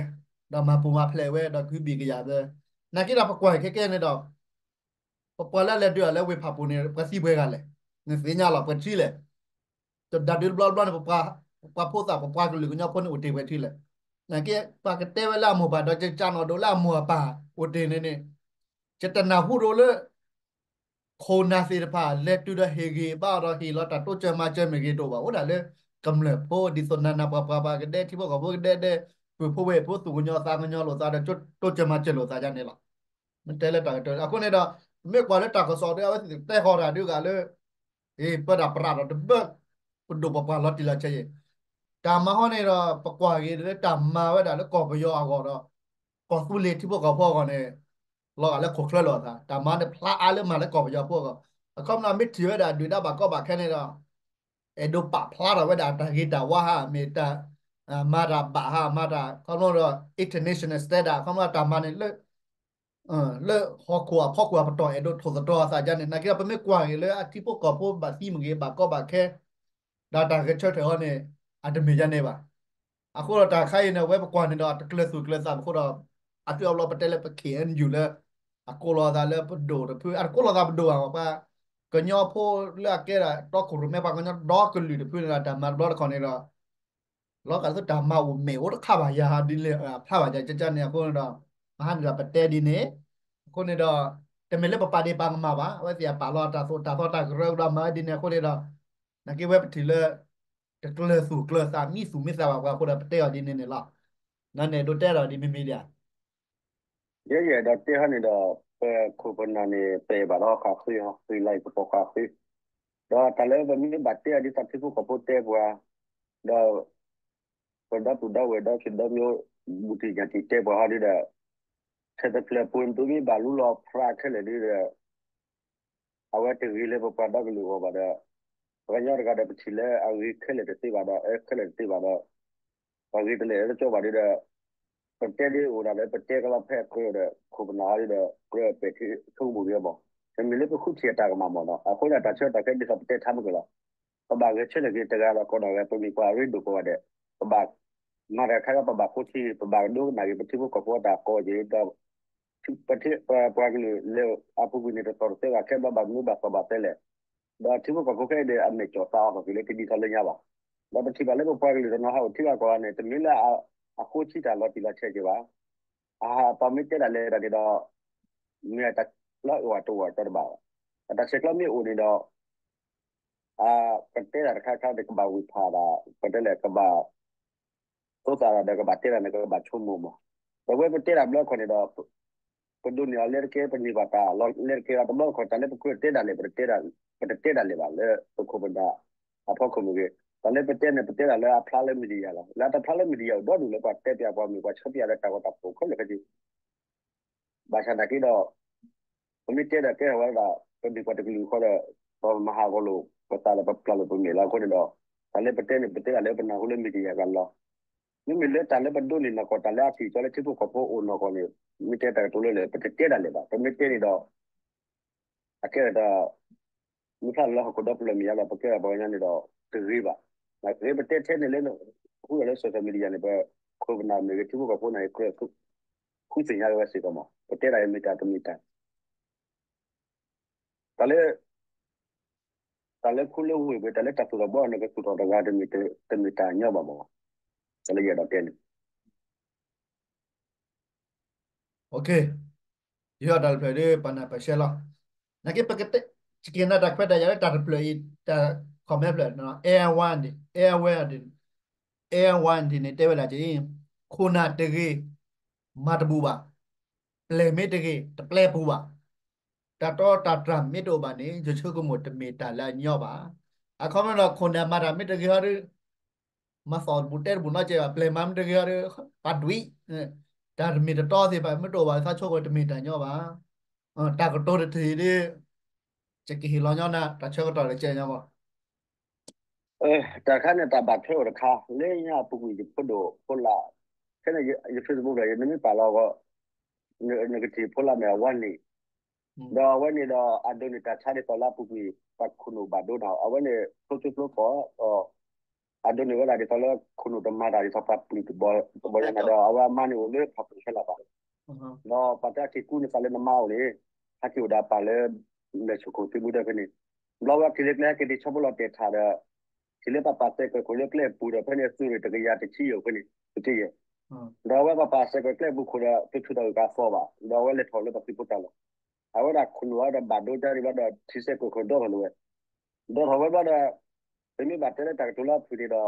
ဒီးမၤပူၤမၤဖျဲးဝဲ ဒီးကဟုဘံၣ်ကယာ်ဝဲ, နာ်က့ဒီးပကွၢ်ခဲကဲန့ၣ်ဒီး ပပှၤလၢအလဲၤဒုးအီၤလၢဝ့ၢ်ဖးပူၤန့ၣ် ပှၤသံပှဲၤဂၤလဲၣ်, နသ့ၣ်ညါလီၤ ပှဲၤထံလဲၣ်, တၢ်ဒုးတဘျီတဘျီန့ၣ် ပပှၤဖိသၣ် ပပှၤကလုာ်ကညီဖိန့ၣ် အိၣ်တ့ၢ်ပှဲၤထံလဲၣ်, နာ်က့ ပှၤကတဲဝဲလၢအမိၢ်ပၢ်ဒီး ကကၢ်နီၣ်ဒိးလၢအမိၢ်အပၢ်အိၣ်တ့ၢ်န့ၣ်န့ၣ် ယတနၢ်ဟူဒိလၢ ခိၣ်နၢ်သ့ၣ်တဖၣ် လဲၤတုၤဒီးဟ့ၣ်ဂံၢ်ဘါဒီးဟ့ၣ်လီၤတၢ်တိစၢၤမၤစၢၤမ့ၢ်ဂ့ၤတအိၣ်ဘၣ်, အိၣ်ဒၣ်လၢကမျၢၢ်ဖိ ဒ်သိးနၤနၤပှၤပှၤပှၤကဒဲ ထံဖိကီၢ်ဖိကဒဲဒဲ ပုၢ်ဖိဝဲၢ်ဖိသူၣ်ကညီၤသးကညီၤလိာ်သးဒီး တိစၢၤမၤစၢၤလိာ်သးဒ်န့ၣ်လီၤ. မ့ၢ်တဲလၢတၢ်ကတၢၢ် အဃိန့ၣ်ဒီး မ့ၢ်ကွၢ်လၢတၢ်ကစီၣ်ဒီး အဝဲသ့ၣ်တဲဃီၤတၢ်ဒုးဂၤလၢ အ့ ပၢတၢ်ပြးဒီးတဘၢ ပဒိၣ်ပပှၢ်လီၤတံၢ်လီၤဆဲးအံၤ, တၢ်မၤဟီန့ၣ်ဒီး ပကွၢ်က့ၤလၢတၢ်မၤဝဲဒၣ်လၢကီၢ်ပယီၤအဂီၢ်ဒီး ကီၢ်သူလ့ၤထံဖိကီၢ်ဖိအဂီၢ်န့ၣ် လီၤဂာ်လၢခိၣ်ချၢလိာ်အသး, တၢ်မၤန့ၣ်ဖျါအါလၢမၤလၢကီၢ်ပယီၤဖိအဂီၢ်, အခီပညီမ့ၢ်ထံၣ်ဝဲဒၣ်ဒုၣ်ဒါဘၣ်ကီဘၣ်ခဲန့ၣ်ဒီး အဲၣ်ဒိးပာ်ဖျါထီၣ်ဝဲဒၣ်တၢ်ဂ့ၤတၢ်ဝါဧါ, မ့ၢ်တၢ် မၤတၢ်ဘၣ်ဧါ, မၤတၢ်ခီဖျိဒီး international standard ခီဖျိတၢ်မၤန့ၣ်လၢ လၢဟီၣ်ခိၣ်အဖီခိၣ်အပတီၢ် အဲၣ်ဒိးထိၣ်သတြီၤအသးဒ်န့ၣ်, နာ်က့ဒီး ပမ့ၢ်ကွၢ်က့ၤလၢအထံဖိကီၢ်ဖိဘၣ်သံမ့ၢ်ဂ့ၤ ဘၣ်ကီဘၣ်ခဲ ဒီးတၢ်ဂဲၤဆၢထၢၣ်အီၤန့ၣ် အတမ့ၢ်ဒ်န့ၣ်ဘၣ်. အဃိဒီးတၢ်ခါအံၤန့ၣ် အဝဲပကွၢ်န့ၣ်ဒီး တကျၢၤသူၣ်ကျၢၤသးအဃိဒီး အသုးအဘျီပတဲလၢပ K N U လၢ အကိးလီၤသးလၢပဒိၣ်တဖု အတကိးလီၤသးပဒိၣ်ဘၣ်မး ပှၤကညီဖိလၢအကဲဒၣ်တီခိၣ်ရိၣ်မဲ ပှၤကညီဒီကလုာ်တဖုန့ၣ်ဒီး တၢ်မၤတဘျီတခီၣ်န့ၣ်ဒီး လီၤဂာ်လၢတၢ်မၤအိၣ်မဲာ်အိၣ်တခါဘၣ်ယၤ ဒ်လဲၣ်ဖျါဘၣ်ယၤ ကကန့ၣ်အဃိန့ၣ်ဒီး မဟါန့ၣ်ဒီးပတဲဒ်န့ၣ်, အဃိန့ၣ်ဒီး တမ့ၢ်လၢပပာ်ဒ့ၣ်ပာ်ကမၣ်ဘၣ်, အဝဲသ့ၣ်အပာ်လီၤတၢ်သိၣ်တၢ်သီတၢ်ကရၢကရိမၤဝဲဒ်န့ၣ်အဃိန့ၣ်ဒီး, နာ်က့ဝဲပထံၣ်လၢ တကျၢၤသူၣ်ကျၢၤသးမံသူၣ်မံသးဘၣ်ပှၤအဃိဒီး ပတဲအီၤဒ်န့ၣ်န့ၣ်လီၤ. နန့ၣ်ဒိးတဲဒီးဒ်မ့မ့ၢ်ဒ်ဧါ. ယဲယအဲၣ်ဒိးတဲဟီန့ၣ်ဒီး ပခိၣ်ပနၢ်န့ၣ် ပအဲၣ်ဘၣ်ဒီးဃၣ်ဃ့ ဟီဃ့လီၤအံၤ ပကိးဃၣ်ဃ့, ဒီးတၢ်လၢပမ့ၢ်ဘၣ်တဲအီၤဒ်သိးထံဖိကီၢ်ဖိတဲပှၤ, ဒီး ပဒီပုၢ်ဒီဝဲၢ်ဒီဖံးဒီမ့ၢ် ဘူးတံၢ်ညၣ်တံၢ်တဲပှၤဟီဒ်ဒီး, ထဲတဖျၢၣ်ပူၤန့ၣ် ပမ့ၢ်ဘၣ်လူလီၤဖျါခဲလၢာ်ဒ်ဒီး အဝဲတဂ့ၤလၢပပှၤဒီကလုာ်အဂီၢ်ဘၣ်ဒီး, ပှၤကညီတဂၤဒီး ပထံၣ်လၢအဂ့ၤခဲလၢာ်တသ့ဘၣ်ဒီး အၢခဲလၢာ်တသ့ဘၣ်ဒီး ပှၤဂ့ၤတလဲာ်လၢကၠီဘၣ်ဒ်ဒီး, ပတဲဒ်အိၣ်ဒၣ်ဒီး ပတဲကလီၤဖဲအကြၢးဒီး ခိၣ်ပနၢ်ဟီဒ်ဒီး ကြၢးပဲာ်ထံဆိကမိၣ်က့ၤအီၤမး, တမ့ၢ်လၢပဃုထံၣ်အတၢ်ကမၣ်မးနီၤ, အဃိန့ၣ် တၢ်ဆၢကတီၢ်ခဲအံၤဒ်သိးပတဲထါမုၢ်ကလီၤ, ပဘၣ်ဂဲၤဆၢထၢၣ်က့ၤတဂၤဒီးကိးဂၤ ပမ့ၢ်ပှၤအရ့ဒိၣ်ကိးဂၤဒဲး, ပဘၣ် မၤတၢ်တခါခါ ပဘၣ်ဖိထံ ပဘၣ်ဒိကနၣ်က့ၤ ပထံဖိကီၢ်ဖိအတၢ်ကိးက့ၤဒီး ပထံ ပပှၤကလုာ်လၢအပူၤကွံာ်န့ၣ် တသီၣ်တသဲဘၣ် ခဲဘျီဘၣ်မနုၤဘၣ်သီၣ်ဘၣ်သဲလဲၣ်, ဒီးထံဖိကီၢ်ဖိခဲအံၤဒီး အမဲာ်ကၠီၣ်သးအီၣ်က့ၤလၢတဒ်သိးလၢညါဘၣ်, ဒီးပထံၣ်ဘၣ်လၢပပှၤကလုာ်တနီၤဟးအိၣ်ထံဂၤကီၢ်ဂၤန့ၣ် တမ့ၢ်လၢအဃိဆံတၢ်လီၤတံၢ်လီၤဆဲးက့ၤဘၣ်, အဟးပှၤမ့ၢ်တဲဒၣ်လဲၤဒၣ်န့ၣ်ဒီး မ့ၢ်အတၢ်လၢအအိၣ်အတအိၣ်အတီတဘၣ်ဘၣ်, အတၢ်ဆဲးကျိးမ့ၢ်အိၣ်န့ၣ်ဒီး ပတဲတၢ်တခါခါဒီး ကဘၣ်ဝံၢ်ဖးဒၣ် ပတဲလဲၣ် ကဘၣ် သိသးဒီးကဘၣ်တဲတၢ်န့ၣ် ကဘၣ်ဆိကမိၣ်မး, ဒီးဝဲပတဲတၢ်ဘျီခီန့ၣ်ဒီး ပဒိးန့ၢ်အီၤလၢတကဲ ပန့ၢ်ဘၣ်တၢ်လီၤလၢတကဲဒီး တဘျီခီ တၢ်လၢပကြၢးတဲဒၣ်လဲာ် ပတတဲဒၣ်လဲာ်ဘၣ်လၢပခိၣ်ပနၢ်အဖီခိၣ်မ့ၢ်ဂ့ၤ, တၢ်လၢပတဲန့ၣ် ပတဲဒၣ်လၢအဖျါလၢ media လီၤ. လၢအတဖျါလၢ media အိၣ်ဒီဒူၣ်လၢပှၤတဲပျးပှၤမ့ၢ်ပှၤဆၢပျးလၢတၢ်ဂီၤတၢ်ဖီၣ်ခဲလၢာ်ခဲဆ့ ဘၣ်ဆၣ်နာ်က့ဒီး ပမ့ၢ်တဲဒီးကဲထီၣ်ဝဲဒၣ် ပမ့ၢ်ပှၤတကလုာ်ဃီဒီး ပမၤဟးဂီၤလိာ်ပသးဒီးပပျၢ်လိာ်ပမဲာ်လီၤ. အဃိန့ၣ်ဒီး တၢ်လၢပတဲန့ၣ် ပတဲဒၣ်လၢပနၢ်ဟူလၢ media ကလီၤ. မ့မ့ၢ်လၢတၢ်လၢပဒိးန့ၢ်နီၢ်ကီၢ် တၢ်လၢအထံၣ်ကၠီလၢထံဖိကီၢ်ဖိအိၣ်နီၢ်ကီၢ်န့ၣ် မ့ၢ်တဲတၢ်ကတိၤလၢလၢ ပတတဲဒၣ်လဲာ်ဘၣ်. ပမ့ၢ်တဲန့ၣ်ဒီး အကဲဒီး မ့ၢ်ဖျါလၢဟီၣ်ခိၣ်ဒီဖျၢၣ်မ့ၢ်ယါလီၤ ပကဲဒၣ်ပှၤကညီန့ၣ်ဒီး တဂ့ၤဘၣ်. နာ်က့ပတဲထဲန့ၣ်လၢ ဟူလီၤလၢ social media န့ၣ် ပခိၣ်ပနၢ်မ့ၢ်ဂ့ၤ ထံဖိကီၢ်ဖိန့ၣ် ကြၢးဃုသ့ၣ်ညါက့ၤဝဲစ့ၢ်ကီးမး ပတဲဒၣ်အံၤမ့ၢ်တၢ်တမ့ၢ်တၢ် တၢ်လၢ တၢ်လၢခူလၢဝ့ၢ်ပူၤ တၢ်လၢတၢ်သူၣ်ထီၣ်ဘီန့ၣ် ကသူၣ်ထီၣ်တဂၤတမ့ၢ် တမ့ၢ်တၢ်ညီဘၣ်မး. တၢ်လၢယအဲၣ်ဒိးတဲန့ၣ် ယဟ့ၣ်တၢ်တဖျၢၣ်ဒီး ပနၢ်ပၢၢ်ရှဲလီၤ. နာ်က့ပကတဲ ယကဟ့ၣ်နၤတၢ်ခွဲးတၢ်ယာ်လၢတၢ်တဖျၢၣ်အံၤ တၢ် comment ဖျၢၣ် Air One န့ၣ် Air One န့ၣ် Air One န့ၣ် တဲဝဲဒၣ်က့ၤ ခိၣ်နၢ်တဂ့ၤ မၤတဘူးဘၣ်, ပျဲၢ်မ့ၢ်တဂ့ၤ တပျဲပူၤဘၣ်. တၢ်တီတၢ်တြၢ်မ့ၢ်တအိၣ်ဘၣ်န့ၣ် ယဆိကမိၣ်တမ့ၢ်တၢ်လၢအညီဘၣ်. အခီပညီဒီး ခိၣ်နၢ်မၤတၢ်မ့ၢ်တဂ့ၤဟီဒီး မၤသီၣ်တဘူးတဲတဘူးနီတစဲးဘၣ်, ပျဲၢ်မၤမ့ၢ်တဂ့ၤဟီဒီး ပှၤဒွံး, တၢ်တမ့ၢ်တတီသ့ၣ်တဖၣ်မ့ၢ်တအိၣ်ဘၣ် သးဆိကမိၣ်တမ့ၢ်တၢ်ညီဘၣ်. တၢ်ကတိၤတထံၣ်ဒီး ယကဟ့ၣ်လီၤညီနၤ တၢ်ဆၢကတီၢ်လၢကဲညီမး. တၢ်တခါန့ၣ် တၢ်ဘၣ်ထွဲအိၣ်တခါ လၢညါအပူၤကွံာ်ယဖိဒိၣ်ဖိလၢ်, ခဲန့ၣ် ယ Facebook ဒီး နမ့ၢ်ပာ်လီၤအဂီၢ် နကထံၣ်ဖိလၢ်မ့ၢ်အဝဲန့ၣ်, ဒီးအဝဲန့ၣ်ဒီး အဒိးန့ၢ်တၢ်ဆါဒ်သိးလၢအပူၤကွံာ် ပှၤခိၣ်နူာ်ဘၣ်ဒိနၤ အဝဲန့ၣ် ဖျိကၠိဖျိကီၢ် အဒိးန့ၢ်ဝဲဒၣ်ဒ်သိးလၢခိၣ်နူာ်တမၤတၢ်ဒ်သိးပှၤပျုၢ်တဘီ တဘီညါနၤဒီး အဝဲအမါန့ၣ်အိၣ်လၢဖၣ်ပူၤခဲလၢာ်ဘၣ်. ဒီးပှၤတဲအက့ၤကူန့ၢ်သးလၢနမါအိၣ်န့ၣ် ဟဲက့ၤအိၣ်ဒီးအပၢ်လၢ လဲၤဆိၣ်ခိၣ်သံမူဒၢဖဲန့ၣ်, ဘျီဝဲက့ၤလၢကျဲဟဲက့ၤဒ်ဆီဖိလီၤတဲာ်ထးဒီး ထံၣ်လၢပၢ်ပၢ်စဲးကၢၢ်ခိၣ်လၢကျဲအပူၤဒီး ဖဲန့ၣ်အသုးရ့ၣ်တကယၤတဆံယဲၢ်ဖဲန့ၣ် တက့ၢ်ယဲၢ်, ဒီးအဝဲပၢ်ပၢ်စဲးကၢၢ်ကျဲအပူၤခိၣ်ဒီး တထုးထီၣ်ဂ့ၢ်ကၤသီဘၣ် ဒီးအဝဲလဲၤထီၣ်လၢပှၤသုးဖိတၢ်လီၢ်, အဝဲဒၣ်ခိၣ်နူာ်ဝဲဒီးဘၣ်ဒိတၢ်ဒံးဘၣ်ဒီး ထံစဲးကၢၢ်ခိၣ်ဒီထီၣ်လၢၤဝဲ ဒီးထီၣ်ဝဲဘျီဒီး ပမ့ၢ်ဘၣ်တဲလၢတၢ်ကတိၤလၢအဖုၣ်န့ၣ်ဒီး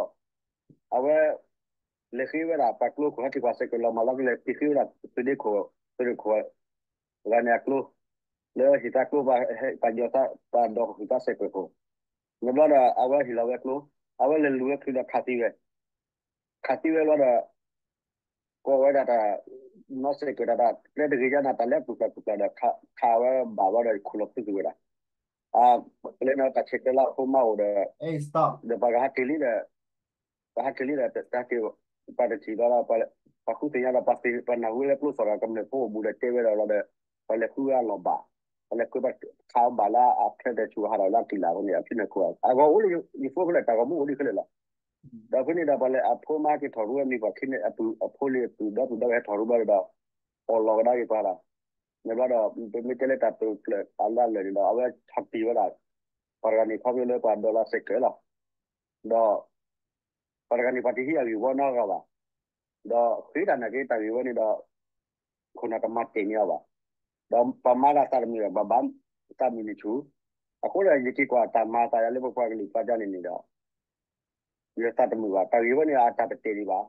အဝဲ လဲၤဃ့ဝဲဒၣ်ပှၤကျိခိၣ် ဟဲက့ၤပှၤစဲးကၢၢ်လီၤမၢ်လီၤကလဲၤ က့ၤဃ့ဝဲဒၣ်သုးဒ့ခိၣ် သုးရ့ၣ်ခိၣ် ဂၤန့ၣ်အကျိ လၢဟံၣ်သးကျိ ပှၤဒီးဟံၣ်သးစဲးကၢၢ်ခိၣ်, န့ၣ်ဘျီဒီး အဝဲဟ့ၣ်လီၤဝဲကျိ, အဝဲလဲၤလူၤဝဲချုးဒီးခးသံဝဲ ခးသံဝဲဘျီဒီး ကိးဝဲဒၣ်တၢ် နီၢ်စဲးကၢၢ်တၢ် ကျဲတဂ့ၤညါနၤ တၢ်လၢအပူၤကျၢၤပူၤကျၢၤဒီး ခးဝဲဘၣ်ဘျီဒီး ခိၣ်လီၤဖုးကွံာ်ဝဲဒၣ်, လၢန့ၣ်တၢ်ဆဲးကျၢလၢအဖိမါအိၣ်ဒီး ဒီးပှၤကဟးက့ၤလံဒီး ပှၤဟးက့ၤလံဒီး တဟးက့ၤ ပှၤတထံၣ်ဘၣ်ဒီး ပှၤဃုသ့ၣ်ညါဒီး ပှၤနၢ်ဟူလၢကျိသီၣ်ဒီး ကမျၢၢ်ဖိအိၣ်ဘူးဒီးတဲဝဲဒီးလီၤဒီး ပှၤလဲၤဃုဝဲအလီၢ်ဘၣ်, ပှၤလဲၤဃုဘၣ်ခးအီၤဘၣ်လၢအခၢဒီးဆူးဟးထီၣ်လၢအကံၣ်လၢ်အဃိန့ၣ် အဖံးန့ၣ်ခိၣ် အဂီၢ်အိၣ်လၢယဖိဖဲလဲၣ် တၢ်ဂီၤမူအိၣ်လံခဲလၢာ်လီၤ. ဒီးဖဲန့ၣ်ဒီး ပှၤလဲၤအဖိမါက့ၤထီၣ်ရူဝဲမံၤပှၢ်ခံန့ၣ် အပုၢ်အဖိလံၤအပုၢ်ဒီပုၢ်ဒီဝဲၢ်ဟဲထီၣ်ရူဘျီဒီး အီၣ်လီၤကဒါက့ၤပှၤဒီး န့ၣ်ဘျီဒီး ပမ့ၢ်တဲလၢတၢ်ပၢၢ်ဖျၢၣ်အလၢအလၢာ်န့ၣ်ဒီး အဝဲဆီၣ်တံၢ်ဝဲဒၣ် ပှၤတဂၤန့ၣ်ခီဖျိလၢပှၤဒိးလၢစဲးကၢၢ်လီၤ. ဒီး ပှၤတဂၤန့ၣ် ပှၤတဟံးအဂံၢ်ဝီနီတဂၤဘၣ်. ဒီးဃ့တၢ်နာ်က့တၢ်ဂ့ၢ်ဝဲန့ၣ်ဒီး ခိၣ်နၢ်တမၤတ့ၢ်န့ၢ်အီၤဘၣ်. ဒီးပမၤတၢ်သးတမုာ်ဘၣ်, ဘၣ်မၤသးမုာ်န့ၣ်ဆူၣ်. အဃိဒီး ယက့ၤကွၢ်တၢ်မၤသးယၤလၢပပှၤကလုာ်ပှၤကညီန့ၣ်န့ၣ်ဒီး ယသးတမုာ်ဘၣ်. တၢ်ဂ့ၢ်ဝဲန့ၣ်အတၢ်ပတ့ၢ်ဒံးဘၣ်.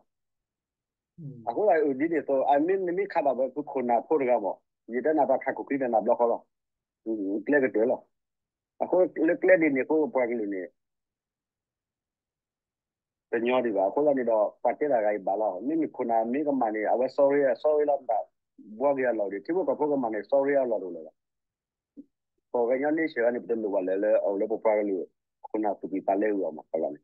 အဃိဒီးအဒ်န့ၣ်အသိး အမ့ၢ်နမ့ၢ်ခးဘၣ်ဝဲဖုခိၣ်နၢ်ဖိတဂၤမး, ယတဲနၤပှၤခးခိၣ်ခံန့ၣ်နဘျီဃီလီၤ. ကျဲကတၢၢ်လီၤ. အဃိလၢကျဲဒ်န့ၣ်အဃိပပှၤကလုာ်န့ၣ် တညီဒံးဘၣ်. အဃိသတးန့ၣ်ဒီး ပှၤတဲတၢ်ဂၤအံၤဘၣ်လီၤ. မ့မ့ၢ်ခိၣ်နၢ်မ့ၢ်ကမၣ်န့ၣ် အဝဲ sorry sorry လီၤ, ဘၣ်ဘှီက့ၤအလီၢ်ဒံး. ထံဖိကီၢ်ဖိကမၣ်န့ၣ် sorry အလီၢ်တအိၣ်လၢၤဘၣ်. ပှၤကညီန့ၣ်ဆၢဂၤန့ၣ် ပတလိၣ်ဘၣ်လၢ လၢအအိၣ်လၢပပှၤကလုာ်ခိၣ်နၢ်သူၣ်ကံၢ်သးလဲအဂီၢ်မး ခီလီၤန့ၣ်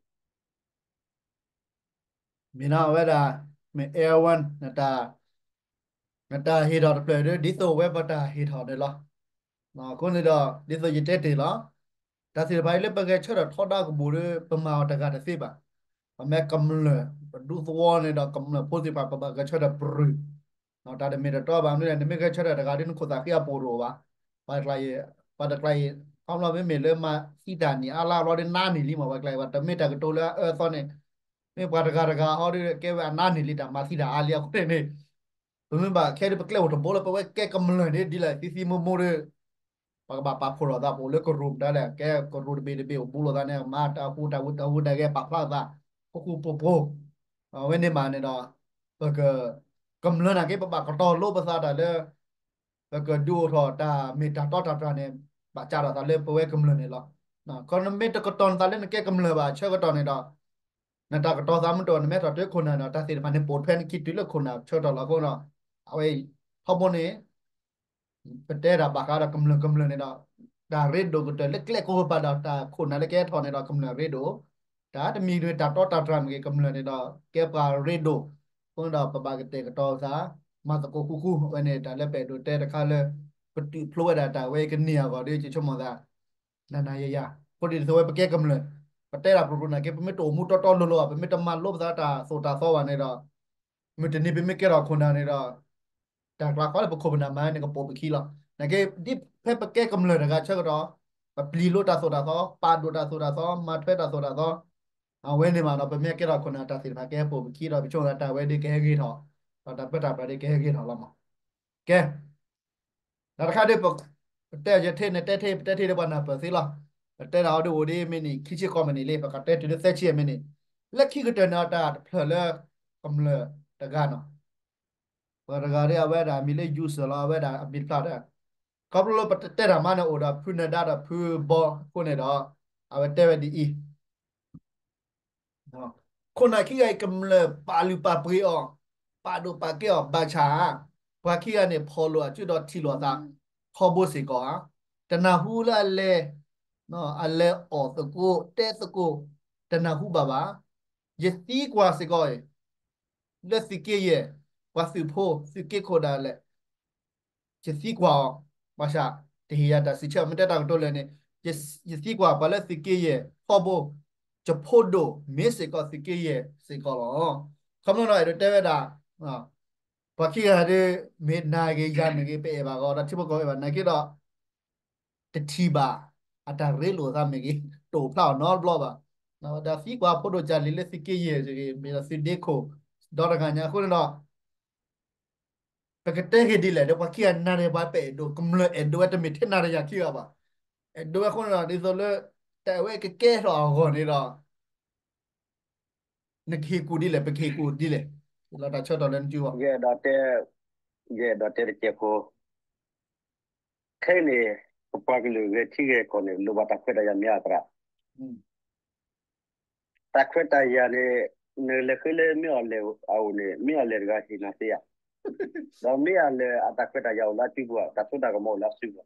မ့ၢ်နီၤ အဝဲဒၣ် မ့ၢ် Air One နတၢ်ဟ့ၣ်ထီၣ်တဖျၢၣ်ဒီး ဒ်သိးဝဲပတၢ်ဟ့ၣ်ထီၣ်န့ၣ်လီၤ. အဃိန့ၣ်ဒီး ဒ်သိးယတဲတ့ၢ်လီၤ, တၢ်သ့ၣ်တဖၣ်အံၤလၢပဂဲၤဆၢထၢၣ်ထီဒါကဘူၣ်ဒီး ပမၤအီၤတဂၤတသ့ဘၣ်. ပမ့ၢ်ကမျၢၢ် ပဒူသဝီန့ၣ်ဒီး ကမျၢၢ်ဖိသ့ၣ်တဖၣ် ပဘၣ်ဂဲၤဆၢထၢၣ်ပြူၤ တၢ်တမ့ၢ်တတီဘၣ်မနုၤလဲၣ်, နမ့ၢ်ဂဲၤဆၢထၢၣ်တဂၤဒီး နခိၣ်သးဃံအပူၤတအိၣ်ဘၣ်. ပှၤတကျါအံၤ, ပှၤတကျါအံၤ ခီဖျိမ့မ့ၢ်လၢမၤသံတၢ်န့ၣ် အါလါဘျီဒီးနါန့ၢ်လံမး, ပှၤတကျါအံၤ ပှၤတမ့ၢ်တၢ်ကတိၤလၢအအၢအသီန့ၣ်, မ့ၢ်ပှၤတဂၤတဂၤဟီဒီး ကဲဝဲအနါန့ၢ်လံ တၢ်မၤသံတၢ်အါလံအဃိန့ၣ်န့ၣ်, ပမ့ၢ်ဘၣ်ခဲဒီး ပကျဲအိၣ်တဘိလၢပဝဲကဲကမျၢၢ်န့ၣ် ဒ်လဲၣ်သံသံမိၢ်မိၢ်ဒီး ပကဘၣ်ပာ်ဖှိၣ်ထီၣ်သး ပအိၣ်လၢကရူၢ်မတၤလဲၣ်, ကဲကရူၢ်တဘ့ၣ်တဘ့ၣ် အိၣ်ဘူးလိာ်သးန့ၣ် မၤတၢ်ဟူးတၢ်ဟူးတၢ်ဂဲၤ ပာ်ဖျါသး ဃူဃူဖိးဖိး, အဝဲန့ၣ်မးန့ၣ်ဒီး ပက ကမျၢၢ်နာ်က့ ပဘၣ်ကတီၤလိပသးတၢ်လၢ ပကဒုးအိၣ်ထီၣ်တၢ်မ့ၢ်တၢ်တီတၢ်တြၢ်န့ၣ် ဘၣ်ကးထီၣ်သးလၢပဝဲကမျၢၢ်န့ၣ်လီၤ. ခီနမ့ၢ်တကတီၤနသးလၢနကဲကမျၢၢ်ဘၣ် ဆၢကတီၢ်န့ၣ်ဒီး နတၢ်ကတီၤသးမ့ၢ်တအိၣ် နမ့ၢ်ထီၣ်တုၤခိၣ်နၢ်ဒီး တၢ်သ့ၣ်တဖၣ်န့ၣ် ပိာ်ထွဲနခံတုၤလၢခိၣ်နၢ်ဆၢကတီၢ်လီၤ. အဃိဒီး အဝဲအံၤ ထီဘိန့ၣ် ပတဲဒၣ်ဘၣ်ဃးဒီးကမျၢၢ်ကမျၢၢ်န့ၣ်ဒီး တၢ်ရ့ဒိၣ်ကတၢၢ်လၢကျဲကိးပၤဒီး တၢ်ခိၣ်နၢ်လၢကဟဲထီၣ်န့ၣ်ဒီး ကမျၢၢ်ရ့ဒိၣ်, တၢ်တမံၤမ့ၢ်တၢ်တီတၢ်တြၢ်မ့ၢ်ဂ့ၤ ကမျၢၢ်န့ၣ်ဒီး ကဲပှၤရ့ဒိၣ်, အဃိန့ၣ်ဒီး ပဘၣ်ကတဲာ်ကတီၤသး မၤသကိးဃူဃူ, အဝဲန့ၣ်တၢ်လၢပအဲၣ်ဒိးတဲတခါလၢ ပတုၤဖျိဝဲဒၣ်တၢ်ဝဲကန့ၢ်အဂီၢ်ဒီး ယဆိကမိၣ်သး နၤနၤယၤယၤ, အဃိဒ်သိးဝဲပကဲကမျၢၢ်, ပတဲဒၣ်ပြူၤပြူၤနာ်က့ ပမ့ၢ်တအိၣ်မူတီတီလိၤလိၤဘၣ်, ပမ့ၢ်တမၤလိပသးတၢ်သိၣ်တၢ်သီဘၣ်န့ၣ်ဒီး မုၢ်တနံၤပမ့ၢ်ကဲထီၣ်ခိၣ်နၢ်န့ၣ်ဒီး တၢ်ကျါဃီလၢပခိၣ်ပနၢ်မၤန့ၣ် ကပိာ်ပခံလီၤ. နာ်က့ ဒ်ဖဲပကဲကမျၢၢ်တဂၤဆၢကတီၢ် ပပျံၤလိတၢ်သိၣ်တၢ်သီ, ပာ်ဒိၣ်တၢ်သိၣ်တၢ်သီ, မၤထွဲတၢ်သိၣ်တၢ်သီ, အဝဲန့ၣ်မးဒီး ပမ့ၢ်ကဲထီၣ်ခိၣ်နၢ် တၢ်သ့ၣ်တဖၣ်ကဟဲပိာ်ပခံဒီး ပဆိကမိၣ်သးတၢ်ဝဲဒၣ်ကဟဲဂ့ၤထီၣ်, ဒီးတၢ်ပၢတၢ်ပြးဒၣ်ကဟဲဂ့ၤထီၣ်လီၤမး. ကဲ တၢ်တခါဒီး ပတဲယထဲန့ၣ် တဲထဲ ပတဲထဲဒီးပှၤနၢ်ပၢၢ်သ့လီၤ. ပတဲဒၣ်အီၤဒ်အိၣ်ဒ်မ့ၢ်န့ၣ် ခံဆံဃိးမံးနံးလံ, ပကတဲတုၤလၢသၢဆံမံးနံး, လၢခံကတၢၢ်န့ၣ် အတၢ်တဖျၢၣ်လၢကမျၢၢ်တဂၤနီၤ, ပှၤတဂၤဒီး အဝဲဒၣ်အမံၤလၢ user လီၤ, အဝဲဒၣ်အမံၤတဖျါဒီး ခီဖျိလၢပတဲတၢ်မးန့ၣ် အိၣ်ဒီးဖုနၢၤဒါဒီး ဖုဘီအဃိန့ၣ်ဒီး အဝဲတဲဝဲဒ်အံၤ ခိၣ်နၢ်ခံဂၤအံၤ ကမျၢၢ်ပာ်လုၢ်ပာ်ပှ့ၤအီၤ, ပာ်ဒိၣ်ပာ်ကဲအီၤ ဘၣ်ဆၣ် ပှၤခံဂၤန့ၣ် ဖီၣ်လိာ်အစုဒီးထံၣ်လိာ်အသး ထီဘိစ့ၢ်ကီးဧါ, တနၢ်ဟူလၢအလဲၤ အလဲၤအီၣ်သကိး တဲသကိး တနၢ်ဟူဘၣ်ဘၣ်. ယသံကွၢ်စ့ၢ်ကီးအံၤ လၢသုးက့ယဲၢ် ပှၤသုးဖိ သုးက့ခိၣ်ဒၣ်လဲာ် ယသံကွၢ်အီၤ, ဘၣ်ဆၣ် တဟ့ၣ်ယၤတၢ်စံးဆၢ မ့ၢ်တဲတၢ်ကတိၤလဲၣ်န့ၣ် ယသံကွၢ်ပှၤလၢသုးက့ယဲၢ်ထီဘိ ယဖိဒိၣ်မ့ၢ်စ့ၢ်ကီးသုးက့ယဲၢ်စ့ၢ်ကီးလီၤ. ခီဖျိလၢအဲၣ်ဒိးတဲဝဲဒၣ် ပှၤခံဂၤဒီး မ့ၢ်နၤဂ့ၤယၤမ့ၢ်ဂ့ၤ ပအဲၣ်ဘၣ်ဂီၤဒီးထံဖိကီၢ်ဖိဘၣ် နာ်က့ဒီး တထံၣ်ဘၣ် အတၢ်ရ့လိာ်သးမ့ၢ်ဂ့ၤ တအိၣ်ဖျါအီၤနီတဘျီဘၣ်. ဒီးသံကွၢ်ဖိဒိၣ်ကၢ်လံၤလၢသုးက့ယဲၢ်ဂ့ၤ မ့ၢ်ဒီးသုးဒ့ခိၣ် ဒီတဂၤညါအဃိန့ၣ်ဒီး ပကတဲဂ့ၤဒ်လဲၣ်ဒီး ပှၤခံဂၤနၤဒီးပှၤပအဲၣ်ဒိး ကမျၢၢ်အဲၣ်ဒိးဝဲတမ့ၢ်ထဲနၤဒီးယၤခံဂၤဘၣ်. အဲၣ်ဒိးဝဲအဃိန့ၣ်ဒီး ဒ်သိးလၢ တၢ်ဝဲကကဲထီၣ်အဂီၢ်န့ၣ်ဒီး နကဟ့ၣ်ကူၣ်ဒ်လဲၣ် ပကဟ့ၣ်ကူၣ်ဒ်လဲၣ်. လီၤတၢ်ဆၢကတီၢ်လၢနစုဂီၢ် ယအဲၣ်ဒိးတဲ ယအဲၣ်ဒိးတဲတစဲးဖိ ခဲအံၤန့ၣ် ပပှၤကလုာ်ဂဲၤထံဂဲၤကီၢ်န့ၣ် လိၣ်ဘၣ်တၢ်ခွဲးတၢ်ယာ်မ့ၢ်အသရၣ် တၢ်ခွဲးတၢ်ယာ်န့ၣ် နလဲၤဃ့လၢမ့ၢ်အီၤလဲၣ်အအိၣ်န့ၣ် မ့ၢ်အီၤလဲၣ်တဂၤဟ့ၣ်နၤသ့ဧါ. ဒီးမ့ၢ်အီၤလဲၣ်အတၢ်ခွဲးတၢ်ယာ်အိၣ်လၢအစုပူၤဧါ တၢ်စိတၢ်ကမီၤအိၣ်လၢအစုပူၤဧါ.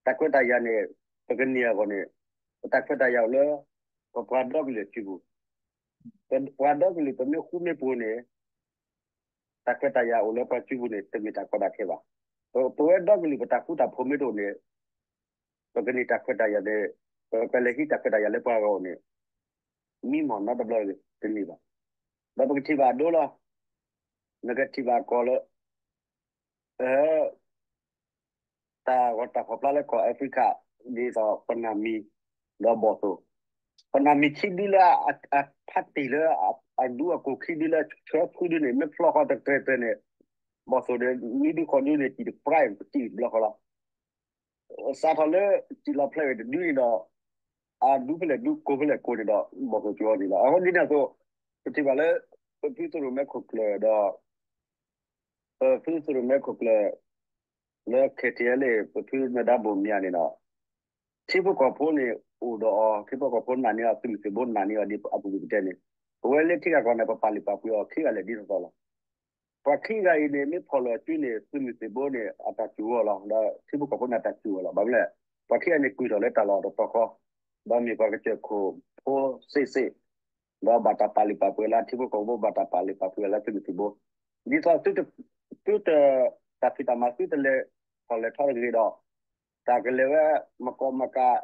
တၢ်ခွဲးတၢ်ယာ်န့ၣ် ပကန့ၢ်အဂီၢ်န့ၣ် ပတၢ်ခွဲးတၢ်ယာ်အိၣ်လၢ ပပှၤဒီကလုာ်အစုပူၤ ပပှၤဒီကလုာ်ပမ့ၢ်ဃူမ့ၢ်ဖိးန့ၣ် တၢ်ခွဲးတၢ်ယာ်အိၣ်လၢပှၤစုပူၤန့ၣ် တမ့ၢ်တၢ်ကီတၢ်ခဲဘၣ်. ပဝဲဒီကလုာ်ပတၢ်ဃူတၢ်ဖိးမ့ၢ်တအိၣ်န့ၣ် ပကန့ၢ်တၢ်ခွဲးတၢ်ယာ်န့ၣ် ပကလဲၤဟံးတၢ်ခွဲးတၢ်ယာ်လၢပှၤဂီၢ်န့ၣ် မံမီၢ်နီတဘျီတန့ၢ်ဘၣ်. ဒီးပကထံၣ်ဘၣ်အဒိလီၤ. နကထံၣ်ဘၣ်ကီၢ်လၢ တၢ်ဂီၤတၢ်ဖီၣ်ဖျါလၢကီၢ်အးဖရံကၤ ဒ်သိးပနၢ်မံၤ ဒီးဘီၣ်သိၣ် ပနၢ်မံၤခံဒုလၢအဖးတ့ၢ်လၢအဒူအကိၢ်ခံဒုလၢဆှၢဖုဒုန့ၣ် မ့ၢ်ဖျီဃီတကြၢးကြၢးန့ၣ် ဘီၣ်သိၣ်ဒီး နွံဒုဃိးဒုန့ၣ် စံၣ်တပြါအံၤ ပစံၣ်တဘျီဃီလီၤ. စးထီၣ်လၢ စံၣ်လီၤဖျဲးဝဲတဒုန့ၣ်ဒီး အဒူဖဲလဲၣ်ဒု ကိးဖဲလဲၣ်ကိးန့ၣ်ဒီး ဘီၣ်သိၣ်ကၠီန့ၣ်လီၤ. အဃိဒ်န့ၣ်အသိး ပထံၣ်ဘၣ်လၢ ပဖုသရိၣ်မဲခိၣ်ကျၢၢ်ဒီး ပဖုသရိၣ်မဲခိၣ်ကျၢၢ် လၢ ခဲထံအလ့ၣ် ပဖုမ့ၢ်ဒါဘိၣ်မၠးန့ၣ်ဒီး ထံဖိကီၢ်ဖိန့ၣ်အိၣ်ဒီးအီၤ, ထံဖိကီၢ်ဖိနာ်န့ၢ်အီၤ, သုးမုၢ်သံၣ်ဘိနာ်န့ၢ်အီၤဒ်အပူၤကွံာ်ပတဲန့ၣ်, ပဝဲလၢထံဂၤကီၢ်န့ၣ် ပပာ်လုၢ်ပာ်ပှ့ၤအီၤခံဂၤလၢာ်ဒ်သိးသိးလီၤ. ပှၤခံဂၤအံၤန့ၣ် မ့ၢ်ဖီၣ်လိာ်အစုန့ၣ် သုးမုၢ်သံၣ်ဘိန့ၣ် အတၢ်စူၢ်အီၤလီၤ, ဒီးထံဖိကီၢ်ဖိန့ၣ်အတၢ်စူၢ်အီၤလီၤ. ဘၣ်မနုၤလဲၣ်, ပှၤခံဂၤန့ၣ် ကွံာ်ထီၣ်လၢတၢ်လီၢ်တတီၤဃီ, ဒီးမ့ၢ်ပှၤကစၢၢ်ခိၣ်ဖိစ့ၣ်စ့ၣ်, ဒီးဘၣ်တၢ်ပာ်လုၢ်ပာ်ပှ့ၤလၢထံဖိကီၢ်ဖိ, ဘၣ်တၢ်ပာ်လုၢ်ပာ်ပှ့ၤလၢသုးမုၢ်သံၣ်ဘိ, ဒ်သိးသုတ, သုတ, တၢ်ဖံးတၢ်မၤသုတလဲၤထီၣ်လဲၤထီတဂ့ၤဒီး တၢ်ကလဲၤဝဲမကီမကး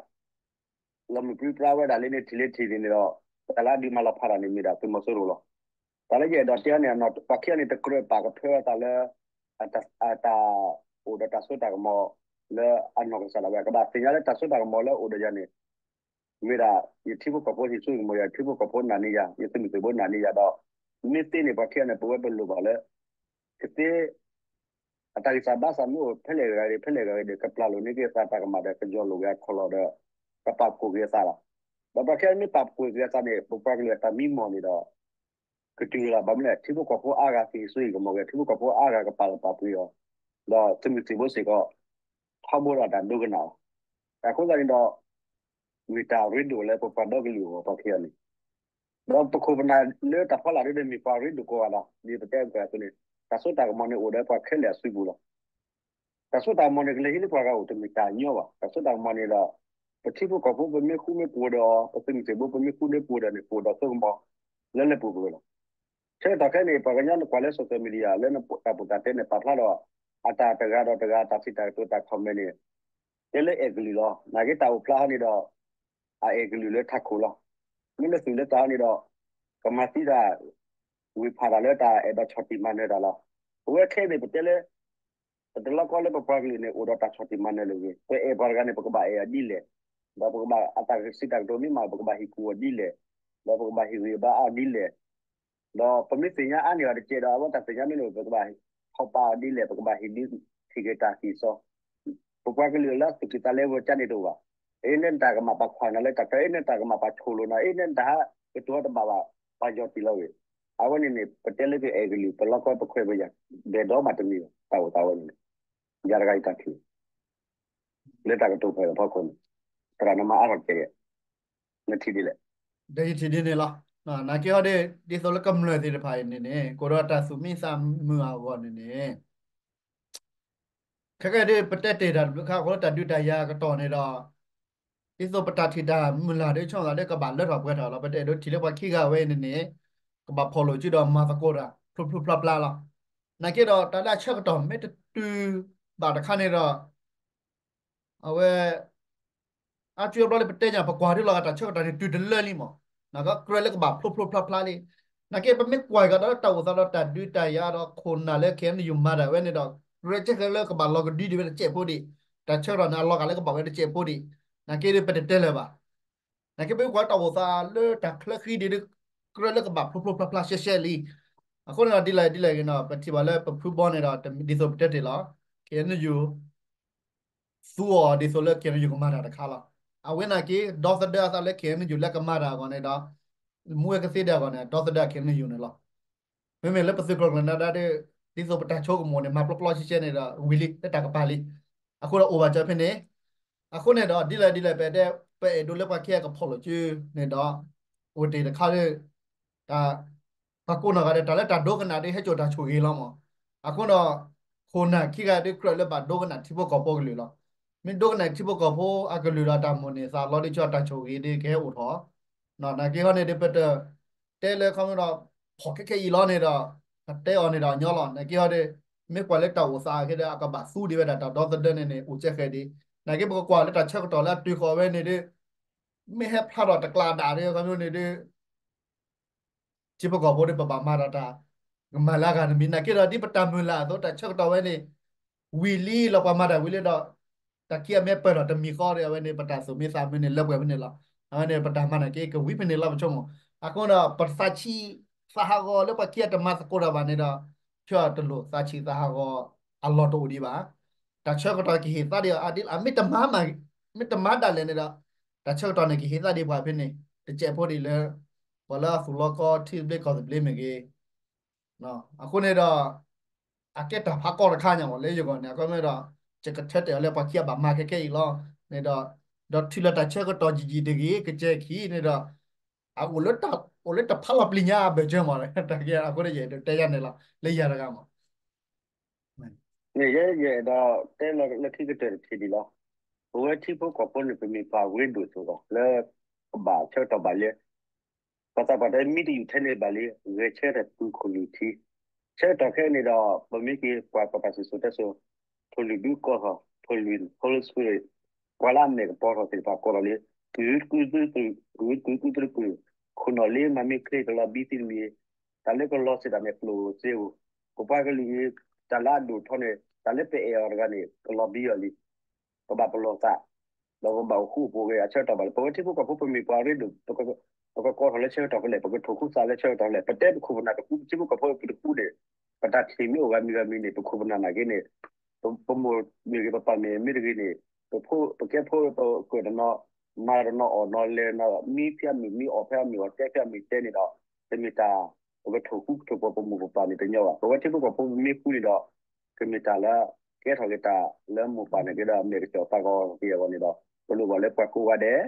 လီၤမုၢ်ပြံပြါဝဲဒၣ်လၢန့ၣ်ထံၣ်လၢထံၣ်န့ၣ်ဒီး တၢ်လၢအဒုးမၤလီၤဖးတၢ်န့ၣ်မ့ၢ်ဒၣ်သုးမီၤစိရိၤလီၤ. တၢ်လၢယအဲၣ်ဒိးတဲန့ၣ် ပှၤခံဂၤန့ၣ်တကြၢးပာ်ကဖၢအသးလၢ အတၢ်အိၣ်ဒီးတၢ်စိတၢ်ကမီၤလၢအနီၢ်ကစၢ်ဒၣ်ဝဲ, ကဘၣ်သ့ၣ်ညါလၢတၢ်စိတၢ်ကမီၤလၢအအိၣ်ဒီးယၤန့ၣ် မ့ၢ်ဒၣ်ယထံဖိကီၢ်ဖိဟ့ၣ်စိဟ့ၣ်ကမီၤယၤ, ယထံဖိကီၢ်ဖိနာ်န့ၢ်ယၤ, ယသုးမုၢ်သံၣ်ဘိနာ်န့ၢ်ယၤဒီး မ့ၢ်သ့န့ၣ် ပှၤခံဂၤန့ၣ် ပဝဲပလိၣ်ဘၣ်လၢ ကသ့ အတၢ်ဂံၢ်စၢ်ဘါစၢ်မ့ၢ်အိၣ်ဖဲလဲၣ်ဂၤဂ့ၤ ဖဲလဲၣ်ဂၤဂ့ၤဒီး ကပျၢ်လိာ်န့ၢ်က့ၤအသးတၢ်ကမၣ်ဒီး ကယီၢ်လိာ်က့ၤအခီၣ်လီၢ်ဒီး ကပာ်ဖှိၣ်က့ၤအသးလီၤ. ဒီးပှၤခံဂၤမ့ၢ်ပာ်ဖှိၣ်က့ၤအသးန့ၣ် ပပှၤကလုာ်အတၢ်မံမီၢ်န့ၣ်ဒီး ကတုၤလီၤ. ဘၣ်မနုၤလဲၣ်, ထံဖိကီၢ်ဖိအါဂၤကဟ့ၣ်စိဟ့ၣ်ကမီၤက့ၤ, ထံဖိကီၢ်ဖိအါဂၤကပာ်လုၢ်ပာ်ပှ့ၤအီၤ, ဒီးသုးမုၢ်သံၣ်ဘိစ့ၢ်ကီး ထီဘိဒီးတၢ်ဒိကနၣ်လီၤ. အဃိသတးန့ၣ်ဒီး မ့ၢ်တၢ်ရ့ဒိၣ်လၢပပှၤဒီကလုာ်အဂီၢ် ပှၤခံဂၤန့ၣ် ဒီးပခိၣ်ပနၢ်လၢတၢ်ဖီလာ်ဒ်န့ၣ် မ့ၢ်ပှၤရ့ဒိၣ်ကိးဂၤလီၤ. ဒ်ပတဲအသိးန့ၣ် တၢ်စိတၢ်ကမီၤန့ၣ်အိၣ်ဒီးပှၤခဲလၢာ်အစုပူၤလီၤ. တၢ်စိတၢ်ကမီၤန့ၣ် ကလဲၤဟံးလၢပှၤဂၤအအိၣ်တမ့ၢ်တၢ်ညီဘၣ်. တၢ်စိတၢ်ကမီၤန့ၣ်ဒီး ပထံဖိကီၢ်ဖိပမ့ၢ်ဃူမ့ၢ်ဖိးဒီး ပသုးမုၢ်သံၣ်ဘိပမ့ၢ်ဃူမ့ၢ်ဖိးဒီးန့ၣ် ပအိၣ်ဒီးစိကမီၤလၢလၢပှဲၤပှဲၤလီၤ. ဆၢကတီၢ်ခဲအံၤန့ၣ် ပှၤကညီနကွၢ်လၢ social media လၢနတၢ်ပူၤတၢ်တဲန့ၣ် ပာ်ဖျါဒီး အတၢ်တဂၤဒီးတဂၤ တၢ်စံးတၢ်ကတိၤတၢ် comment န့ၣ် တဲလၢအဲၣ်ကလုာ်လီၤ. နာ်က့တၢ်အိၣ်ဖျါဟီန့ၣ်ဒီး အအဲၣ်ကလုာ်လၢထးခိၣ်လီၤ. မ့ၢ်လၢသူၣ်လၢသးဟီန့ၣ်ဒီး ကမၤသံတၢ် ဝံၤဖးတၢ်လၢတၢ်အဲၣ်ဒိးဆီၣ်တံၢ်မၤနၢၤတၢ်လီၤ. ပဝဲခဲအံၤန့ၣ် ပတဲလၢ ပတလီကီလၢပပှၤကလုာ်န့ၣ် အိၣ်ဒီးတၢ်ဆီၣ်တံၢ်မၤနၢၤလၢအဂ့ၤ, ပအဲၣ်ပှၤတဂၤန့ၣ် ပကဘၣ်အဲၣ်အီၤဒ်လဲၣ်, ဒီးပကဘၣ်အတၢ်စံးတၢ်ကတိၤမ့ၢ်မၤ ပကဘၣ်ဟ့ၣ်ကူၣ်အီၤဒ်လဲၣ်, ဒီးပကဘၣ်ဟ့ၣ်ဂံၢ်ဘါအီၤဒ်လဲၣ်, ဒီးပမ့ၢ်သ့ၣ်ညါအါန့ၢ်အီၤတကဲးဒီး အဝဲတၢ်သ့ၣ်ညါမ့ၢ်န့ၣ် ပကဘၣ်ဟ့ၣ်ထီၣ်ပာ်အီၤဒ်လဲၣ်, ပကဘၣ်ဟ့ၣ်ဒ်ထံၣ်က့ၤတၢ်သံၣ်စီ ပပှၤကလုာ်လၢအသူၣ်ကံၢ်သးလဲဝဲကန့ၣ်တအိၣ်ဘၣ်. အ့ၣ် နဲနတၢ်ကမၣ်ပာ်ခွါနၤလၢတၢ်ချၢ, အ့ၣ် နဲနတၢ်ကမၣ်ပာ်ဆိၣ်လိာ်နၤ, အ့ၣ် နဲနတၢ်ဟးကတိၤတဘၣ်ဘၣ်, ပာ်ယီၤတံၢ်လီၤဂ့ၤ. အဝဲန့ၣ်န့ၣ် ပတဲလၢပအဲၣ်ကလုာ် ပလီကီပခွဲးပယာ် ဘဲၣ်ဒီးမးတမံၤဘၣ်, တၢ်အိၣ်သးဝဲန့ၣ်န့ၣ် ယၤတဂၤယတၢ်ထံၣ် လၢတၢ်ကတိၤဖဲအဖီခိၣ်န့ၣ် သရၣ်နမါအါထီၣ်ကဲး, နထံၣ်ဒ်လဲၣ်. ဒီးယထံၣ်ဒ်န့ၣ်လီၤ. နာ်က့ဟီဒီး ဒ်သိးလၢကမျၢၢ်သ့ၣ်တဖၣ်အံၤန့ၣ်န့ၣ် ကအိၣ်ဒီးတၢ်သူၣ်မံသးမုာ်အဂီၢ်န့ၣ်န့ၣ် ခဲကဲဒ်ပတဲတ့ၢ်တၢ်တဘျုးခါအဃိလၢတၢ်ဒုးတၢ်ယၤအကတီၢ်န့ၣ်ဒီး ဒ်သိးပတၢ်ထံၣ်တၢ်မုၢ်လၢ်ဒ်ဆိကမိၣ်သးဒီးကဘၣ်လၢထီၣ်ပှဲၤထီၣ်လီၤ. ပတအဲၣ်ဒိးထံၣ်လၢပှၤခံဂၤဝဲအံၤန့ၣ်န့ၣ် ကဘၣ်ဖီၣ်လိာ်စုဒီးမၤသကိးတၢ်ဖျိဖျိဖျါဖျါလီၤ. နာ်က့ဒီးတၢ်လၢအဆၢကတီၢ်မ့ၢ်တတုၤဘၣ်တခါန့ၣ်ဒီး အဝဲ အါစုအါဘျီလၢပတဲညါ ပကွၢ်ဒ်လီၤဂာ်တၢ်ဆၢကတီၢ်န့ၣ် တုၤတလၢလံမး, နာ်က့ကြၢးလၢကဘၣ်ဖျိဖျိဖျါဖျါလံ. နာ်က့ပမ့ၢ်ကွၢ်ကဒီးလၢတၢ်အိၣ်သးဒီးတၢ်ဒုးတၢ်ယၤဒီးခိၣ်နၢ်လၢ KNU မၤတၢ်ဝဲန့ၣ်ဒီး ကြၢးကဲဃဲလၢကဘၣ်လီၤကဒုဒံးဝဲတစဲးဖိဒံး, တၢ်ဆၢကတီၢ်န့ၣ် အလီၤဂာ်လၢကဘၣ်ဝဲတစဲးဖိဒံး, နာ်က့ဒီးပတတဲလၢၤဘၣ်. နာ်က့ပကွၢ်တၢ်အိၣ်သးလၢတၢ်ချၢဃံဒ်ဒီး ကြၢးလၢကဘၣ်ဖျိဖျိဖျါဖျါရှဲရှဲလံ. အဃိန့ၣ်ဒီးဒ်လဲၣ်ဒ်လဲၣ်ဂ့ၤန့ၣ် ပထံၣ်ဘၣ်လၢပဖုဘီန့ၣ်ဒီး ဒ်သိးပတဲတ့ၢ်လီၤ KNU သူအီၤဒ်သိးလၢ KNU ကမၤတၢ်တခါလီၤ. အဝဲနာ်က့ ဒီသဒၢအသးလၢ KNU လၢကမၤတၢ်အဂီၢ်န့ၣ်ဒီး မူဝဲကသ့ဒၣ်အဂီၢ်န့ၣ် ဒီသဒၢ KNU န့ၣ်လီၤ. မ့မ့ၢ်လၢပသုးကျိၤကျဲၤနၤဒါဒီး ဒ်သိးပတၢ်ဆိကမိၣ်န့ၣ် မၤပျီပျီရှဲရှဲန့ၣ်ဒီး ဝံၤလံလၢတၢ်ကပၤလံ. အဃိဒီးအိၣ်ဘၣ်စၢၤဖဲန့ၣ်, အဃိန့ၣ်ဒီး ဒ်လဲၣ်ဒ်လဲၣ် ပတဲ ပအဲၣ်ဒိးလၢပှၤခံဂၤကဖီၣ်လိာ်စုန့ၣ်ဒီး အိၣ်တ့ၢ်တခါလၢ တၢ် ပှၤကိးနီၢ်ဂၤဒဲး တၢ်လၢတၢ်ဒိကနၣ်ဒီး ဟဲစိာ်တၢ်ဆိၣ်ဂ့ၤလီၤမး. အဃိဒီး ခိၣ်နၢ်ခံဂၤဒီးကြၢးလၢဘၣ်ဒိကနၣ်ထံဖိကီၢ်ဖိကလုာ်လီၤ. မ့ၢ်ဒိကနၣ်ထံဖိကီၢ်ဖိအကလုာ်ဒီးတၢ်မိၣ်န့ၢ်သးလီၤဒ်ဆီတၢ်ဆိၣ်ဂ့ၤဒီးကဟဲအိၣ်ထီၣ်. နာ်က့ဟီန့ၣ်ဒီး ပတတဲလၢခီဖျိဒီး ဖီၣ်ခဲခဲအံၤလီၤန့ၣ်ဒီး ပတဲအီၤန့ၣ်ဒီးညီလီၤ. နာ်က့ဟီဒီး မ့ၢ်ကွၢ်လၢတၢ်အိၣ်သးခဲဒီး အကဘၣ်သူဒံးဝဲဒၣ်တၢ်ဒီသဒၢန့ၣ်န့ၣ် အိၣ်ကဲဃဲဒံး. နာ်က့ပကကွၢ်လၢတၢ်ဆၢကတီၢ်လၢအတုၤဃီၤဝဲန့ၣ်ဒီး မ့ၢ်ဟဲဖျါထီၣ်တကျးဒၣ်ဒီး ခီဖျိန့ၣ်ဒီး ထံဖိကီၢ်ဖိဒီးပဘၣ်မၤတၢ်တၢ် ကမၤလၢအဂၤတမံၤ နာ်က့ဒီးဒ်ပတၢ်မုၢ်လၢ်အသိး တၢ်ဆၢကတီၢ်ဝဲန့ၣ် ဝံၤလံလီၤ ပှၤမၤတၢ်ဝံၤလံဒီး တၢ်ခံဂၤမ့ၢ်ပၢၢ်ထီၣ်တမံၤဃီဒီး အဝဲန့ၣ် ပတၢ်သူၣ်မံသးမုာ်န့ၣ် လၢပှဲၤဖဲန့ၣ်လီၤ. အဝဲန့ၣ် ပတၢ်မၤနာ်က့ ကဝံၤဖဲန့ၣ်လီၤ ပဆိကမိၣ်. အဃိဒီး ပသးဆံးသးဟးဂီၤလၢပှၤခံဂၤတမၤသကိးတၢ်ဘၣ်န့ၣ်ဒီး ဆၢအတလိၣ်သးဆံးသးဟးဂီၤအလီၢ်တအိၣ်ဒံးဘၣ်. တၢ်ဆၢကတီၢ်ကဟ့ၣ်သးဒံးအီၤအါဒ်လီၤ, မ့ၢ်တမၤမး, မ့ၢ်တမၤဒၣ်လဲာ်န့ၣ်ဒီး တၢ်ဆၢကတီၢ်န့ၣ်ကဟ့ၣ်သးဒံးပှၤဖဲန့ၣ် တစဲးဖိဒံးလၢ ပှၤလၢအသူၣ်လီၤကီထံသဘျ့ကီၢ်သဘျ့မ့ၢ်ဂ့ၤ, အဃိန့ၣ်ဒီး အကဲတၢ်ဖးကီတခါညါမး လၢယဂီၢ်န့ၣ် အဃိမ့ၢ်ဒီး ယကထၢတဲာ်အီၤလၢပှၤခံဂၤဘၣ်မၤခဲခဲအံၤလီၤ. န့ၣ်ဒီး ဒီးထုးလီၤတၢ်ဆၢကတီၢ်ယံာ်ယံာ်တဂ့ၤ ကစဲးခံန့ၣ်ဒီး အအိၣ်လၢတၢ် အိၣ်လၢတၢ်ဖးလီၤပျံၤညါအဘၢၣ်စၢၤမး တၢ်ကဲအဃိန့ၣ် ယအဲၣ်ဒိးတဲယၤန့ၣ်လီၤ လၢယၤတဂၤမး န့ၣ်ယဲယအဲၣ်ဒိးတဲလၢခံကတၢၢ်တထံၣ်ဒံးလီၤ. ပဝဲထံဖိကီၢ်ဖိန့ၣ် ပမ့ၢ်ပှၤရ့ဒိၣ်စိၤဒီး လၢ ကဘၣ်ဆၢကတီၢ်ဘၣ်လံ ပှၤသးပှၢ်တဲမံတယုၢ်ထဲန့ၣ်ဘၣ်လံ ဂဲၤဆၢထၢၣ်ပူၤခိၣ်နူာ်ထံ, ဆၢကတီၢ်ခဲအံၤန့ၣ်ဒီး ပမ့ၢ်က့ၤကွၢ်ပတၢ်စံၣ်စိၤတဲစိၤ ထိၣ်လွံၢ်ဒုကီၢ်ထီၣ် ထိၣ်လွံၢ် Holy Spirit ပှၤလၢအမဲာ်ကပီၤထီၣ်သ့ၣ်တဖၣ်ကိးထီၣ်လံ ကုၢ်ကုၢ်ကုၢ်ကုၢ် ခိၣ်နီၣ်လ့မၤမ့ၢ်ချ့ကလီၤဘံသ့တမံၤ, တၢ်လၢကလီၤစ့ၢ်တၢ်န့ၣ် ပလိၣ်စ့ဧိၤ, ပပှၤကလုာ်အံၤ တၢ်လၢအဒိၣ်ထီန့ၣ် တၢ်လၢပအဲၣ်အီၤတဂၤန့ၣ် ကလီၤဘံအီၤလံ ပဘၣ်ပလီၢ်သး, ဒီးပဘၣ်အိၣ်ဃူအိၣ်ဖိးဂ့ၤ အဆၢကတီၢ်ဘၣ်လံ. ပဝဲထံဖိကီၢ်ဖိပမ့ၢ်ပှၤရ့ဒိၣ်, ပကကိးထီၣ်လၢဆၢကတီၢ်ဖဲလဲၣ်, ပကထိၣ်ဃူသးလၢဆၢကတီၢ်ဖဲလဲၣ်, ပတဲပခိၣ်ပနၢ်တဃူ, ပထံဖိကီၢ်ဖိပတဃူန့ၣ်, ပတၢ်ထံၣ်မ့ၢ်အိၣ်ဂၤမံၤဂၤမံၤန့ၣ် ပခိၣ်ပနၢ်နာ်က့န့ၣ်, ပမိၢ်မ့ၢ်ဂ့ၤ ပပၢ်မ့ၢ်မ့ၢ်တဂ့ၤန့ၣ်, ပဖိပကဲဖိပကၢၣ်တနီၤ, မၤတနီၤအီၣ်နီၤလဲၤနီၤ, မံဖဲအမ့ၢ်မံ အီၣ်ဖဲအမ့ၢ်အီၣ် တဲဖဲအမ့ၢ်တဲန့ၣ်ဒီး, တမ့ၢ်တၢ် ပကထိၣ်ဃူကထိၣ်ဖိးပမိၢ်ပပၢ်န့ၣ်တညီဘၣ်. ပဝဲထံဖိကီၢ်ဖိပမ့ၢ်ဃူန့ၣ်ဒီး, ကမ့ၢ်တၢ်လၢ ကဲထီၣ်က့ၤတၢ်လၢမိၢ်ပၢ်န့ၣ်က့ဒီး အမဲာ်ကစီၣ်သးဂီၤက့ၤအဂီၢ်န့ၣ်ဒီး, ပလိၣ်ဘၣ်လၢပှၤကိးဂၤဒဲး,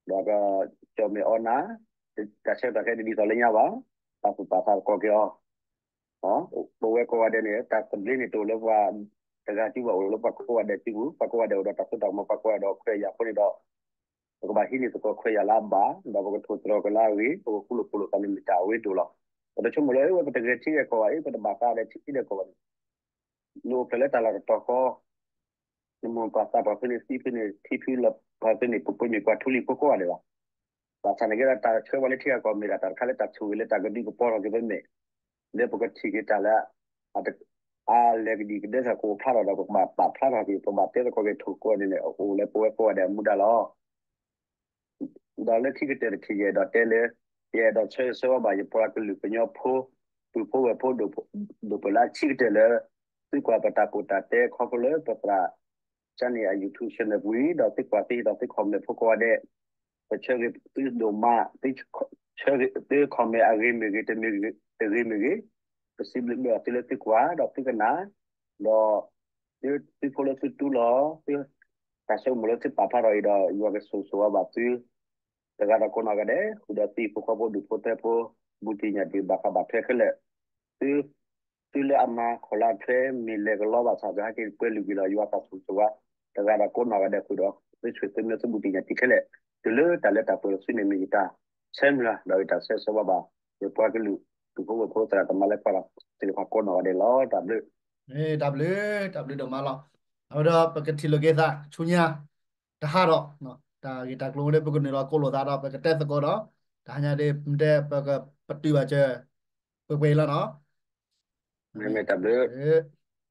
ဒီးကကၠီၣ်မဲာ်အီနၤ, တၢ်ဆၢကတီၢ်ခဲအံၤတဒ်သိးလၢညါဘၣ်, ပာ်သူၣ်ပာ်သးသကိးက့ၤအီၤ ပဝဲကိးဂၤဒဲးန့ၣ် တၢ်သဘျ့န့ၣ်တအိၣ်လၢပှၤတဂၤစုပူၤဘၣ်, အိၣ်လၢပှၤကိးဂၤဒဲးစုပူၤ, ပှၤကိးဂၤဒဲးအိၣ်ဒီးတၢ်စိတၢ်ကမီၤ, ပှၤကိးဂၤဒဲးအိၣ်ခွဲးယာ်အဃိန့ၣ်ဒီး, ပကဘၣ်ဟံးန့ၢ်သကိးခွဲးယာ်လၢအဘၣ်, ဒီးပကထိၣ်သတြီၤက့ၤလၢအဂ့ၤ, ပကဃူလိာ်ဖိးလိာ်သးန့ၣ်မ့ၢ်တၢ်အရ့ဒိၣ်လီၤ. ပတဆိကမိၣ်လၢ အဝဲပတဂဲၤထံဂဲၤကီၢ်ဘၣ်, ပတဘၣ်ဃးဒီးထံဂဲၤကီၢ်ဘၣ်န့ၣ်, နအိၣ်ဖျဲၣ်လၢတၢ်လီၢ်တတီၤဃီ နမိၢ်ပှၢ်သးပှၢ်ဖဲန့ၣ် သံဖဲန့ၣ် ထံဖုလီၤဖးဖဲန့ၣ် ပပမ့ၢ်ပှၤထူလံၤဖိကိးဂၤဒဲးလီၤ. ဘၣ်ဆၣ်န့ၣ်က့ဒီး တၢ်ဆှၢပှၤလၢထံဂၤကီၢ်မ့ၢ်ဒၣ်တၢ်တခါလၢတၢ်ဆိၣ်ဂ့ၤလၢတၢ်ကဒုကပီၤထီၣ်က့ၤပမဲာ်, လၢပကထံၣ်က့ၤတၢ်လၢ အလဲၤကဒံကဒဲသးကအိၣ်ဖျါထီၣ်ဒီး ပကဘၣ်ပာ်ဖျါထီၣ်က့ၤ ပကဘၣ်တဲသကိးက့ၤထိၣ်ကိးန့ၣ်န့ၣ် အိၣ်လၢပဝဲကိးဂၤဒဲးအမူဒါလီၤ. ဒီးလၢခံကတၢၢ်တထံၣ်ယအဲၣ်ဒိးတဲလၢ, ယအဲၣ်ဒိးဆၢဂ့ၤဆၢဝါဘၣ် ယပှၤကလုာ်ကညီဖိ, ပုၢ်ဖိဝဲၢ်ဖိ, ဒိၣ်ပၢၢ်လၢအဆံးကတၢၢ်လၢ သုကွၢ်ပတၢ်ပိာ်တၢ်တဲခီဖျိလၢပသရၣ် ကၠါန့ၣ်အ YouTube channel ပူၤအံၤ ဒီးသုကွၢ်သုဟံးဒီးသု comment ဖိကိးဂၤဒဲး, ပဆၢဂ့ၤသုဒိၣ်မး, သု comment အဂ့ၤမ့ၢ်ဂ့ၤ, တမ့ၢ်တဂ့ၤမ့ၢ်ဂ့ၤ, ပစံးဘျုးဘၣ်သုလၢသုကွၢ်ဒီးသုကနၣ်, ဒီး သုဖိလၢသုတူၢ်လိာ်, တၢ်ဆိကမိၣ်လၢသုပာ်ဖျါထီၣ်အံၤဒီး ယွၤကဆိၣ်ဂ့ၤဆိၣ်ဝါဘၣ်သု တဂၤဒီးကိးနီၢ်ဂၤဒဲး, ဃုာ်ဒီးသံၣ်ဖိဃီဖိဒူၣ်ဖိထၢဖိ, ဘူးတံၢ်ညၣ်တံၢ်ဘၣ်ဃးဘၣ်ထွဲခဲလၢာ်, သု သုလၢအမၤခီၣ်လၢအထွဲ မ့ၢ်လဲၤကလီဘၣ်ဆၣ် သုဟဲက့ၤပှဲၤလုၢ်က့ၤဒီး ယွၤကဆိၣ်ဂ့ၤဆိၣ်ဝါ တဂၤဒီးကိးနီၢ်ဂၤဒဲးဃုာ်ဒီး သုဆွေသုမျိုးသုဘူးတံၢ်ညၣ်တံၢ်ခဲလၢာ်, တုၤလၢတၢ်လၢတၢ်ပှဲၤလီၤဆူန့ၣ် မ့ၢ်ယတၢ်ဆၢမုၢ်လၢ် ဒီးယတၢ်ဆၢဂ့ၤဆၢဝါဘၣ် ယပှၤကလုာ် ဒူၣ်ဖိဝဲၢ်ဖိသရၣ်သမါလၢကွၢ်ဒီးသ့ၣ်တဖၣ်ကိးနီၢ်ဂၤဒဲးလီၤ. တၢ်ဘျုး တၢ်ဘျုး တၢ်ဘျုးဒိၣ်မးလီၤ. အဝဲဒီးပကထံၣ်လိာ်က့ၤသးဆူညါ တဟါဒီး တၢ်ဂ့ၢ်တၢ်ကျိၤဝဲလၢပကနုာ်လီၤကိးလိာ်သးဒီး ပကတဲသကိးဒီး တဟါညါဒ်တဲ ပကပတုာ်ဘၣ်စၢၤ ပှဲၤပှဲၤအံၤလီၤနီၤ. မ့ၢ်တၢ်ဘျုး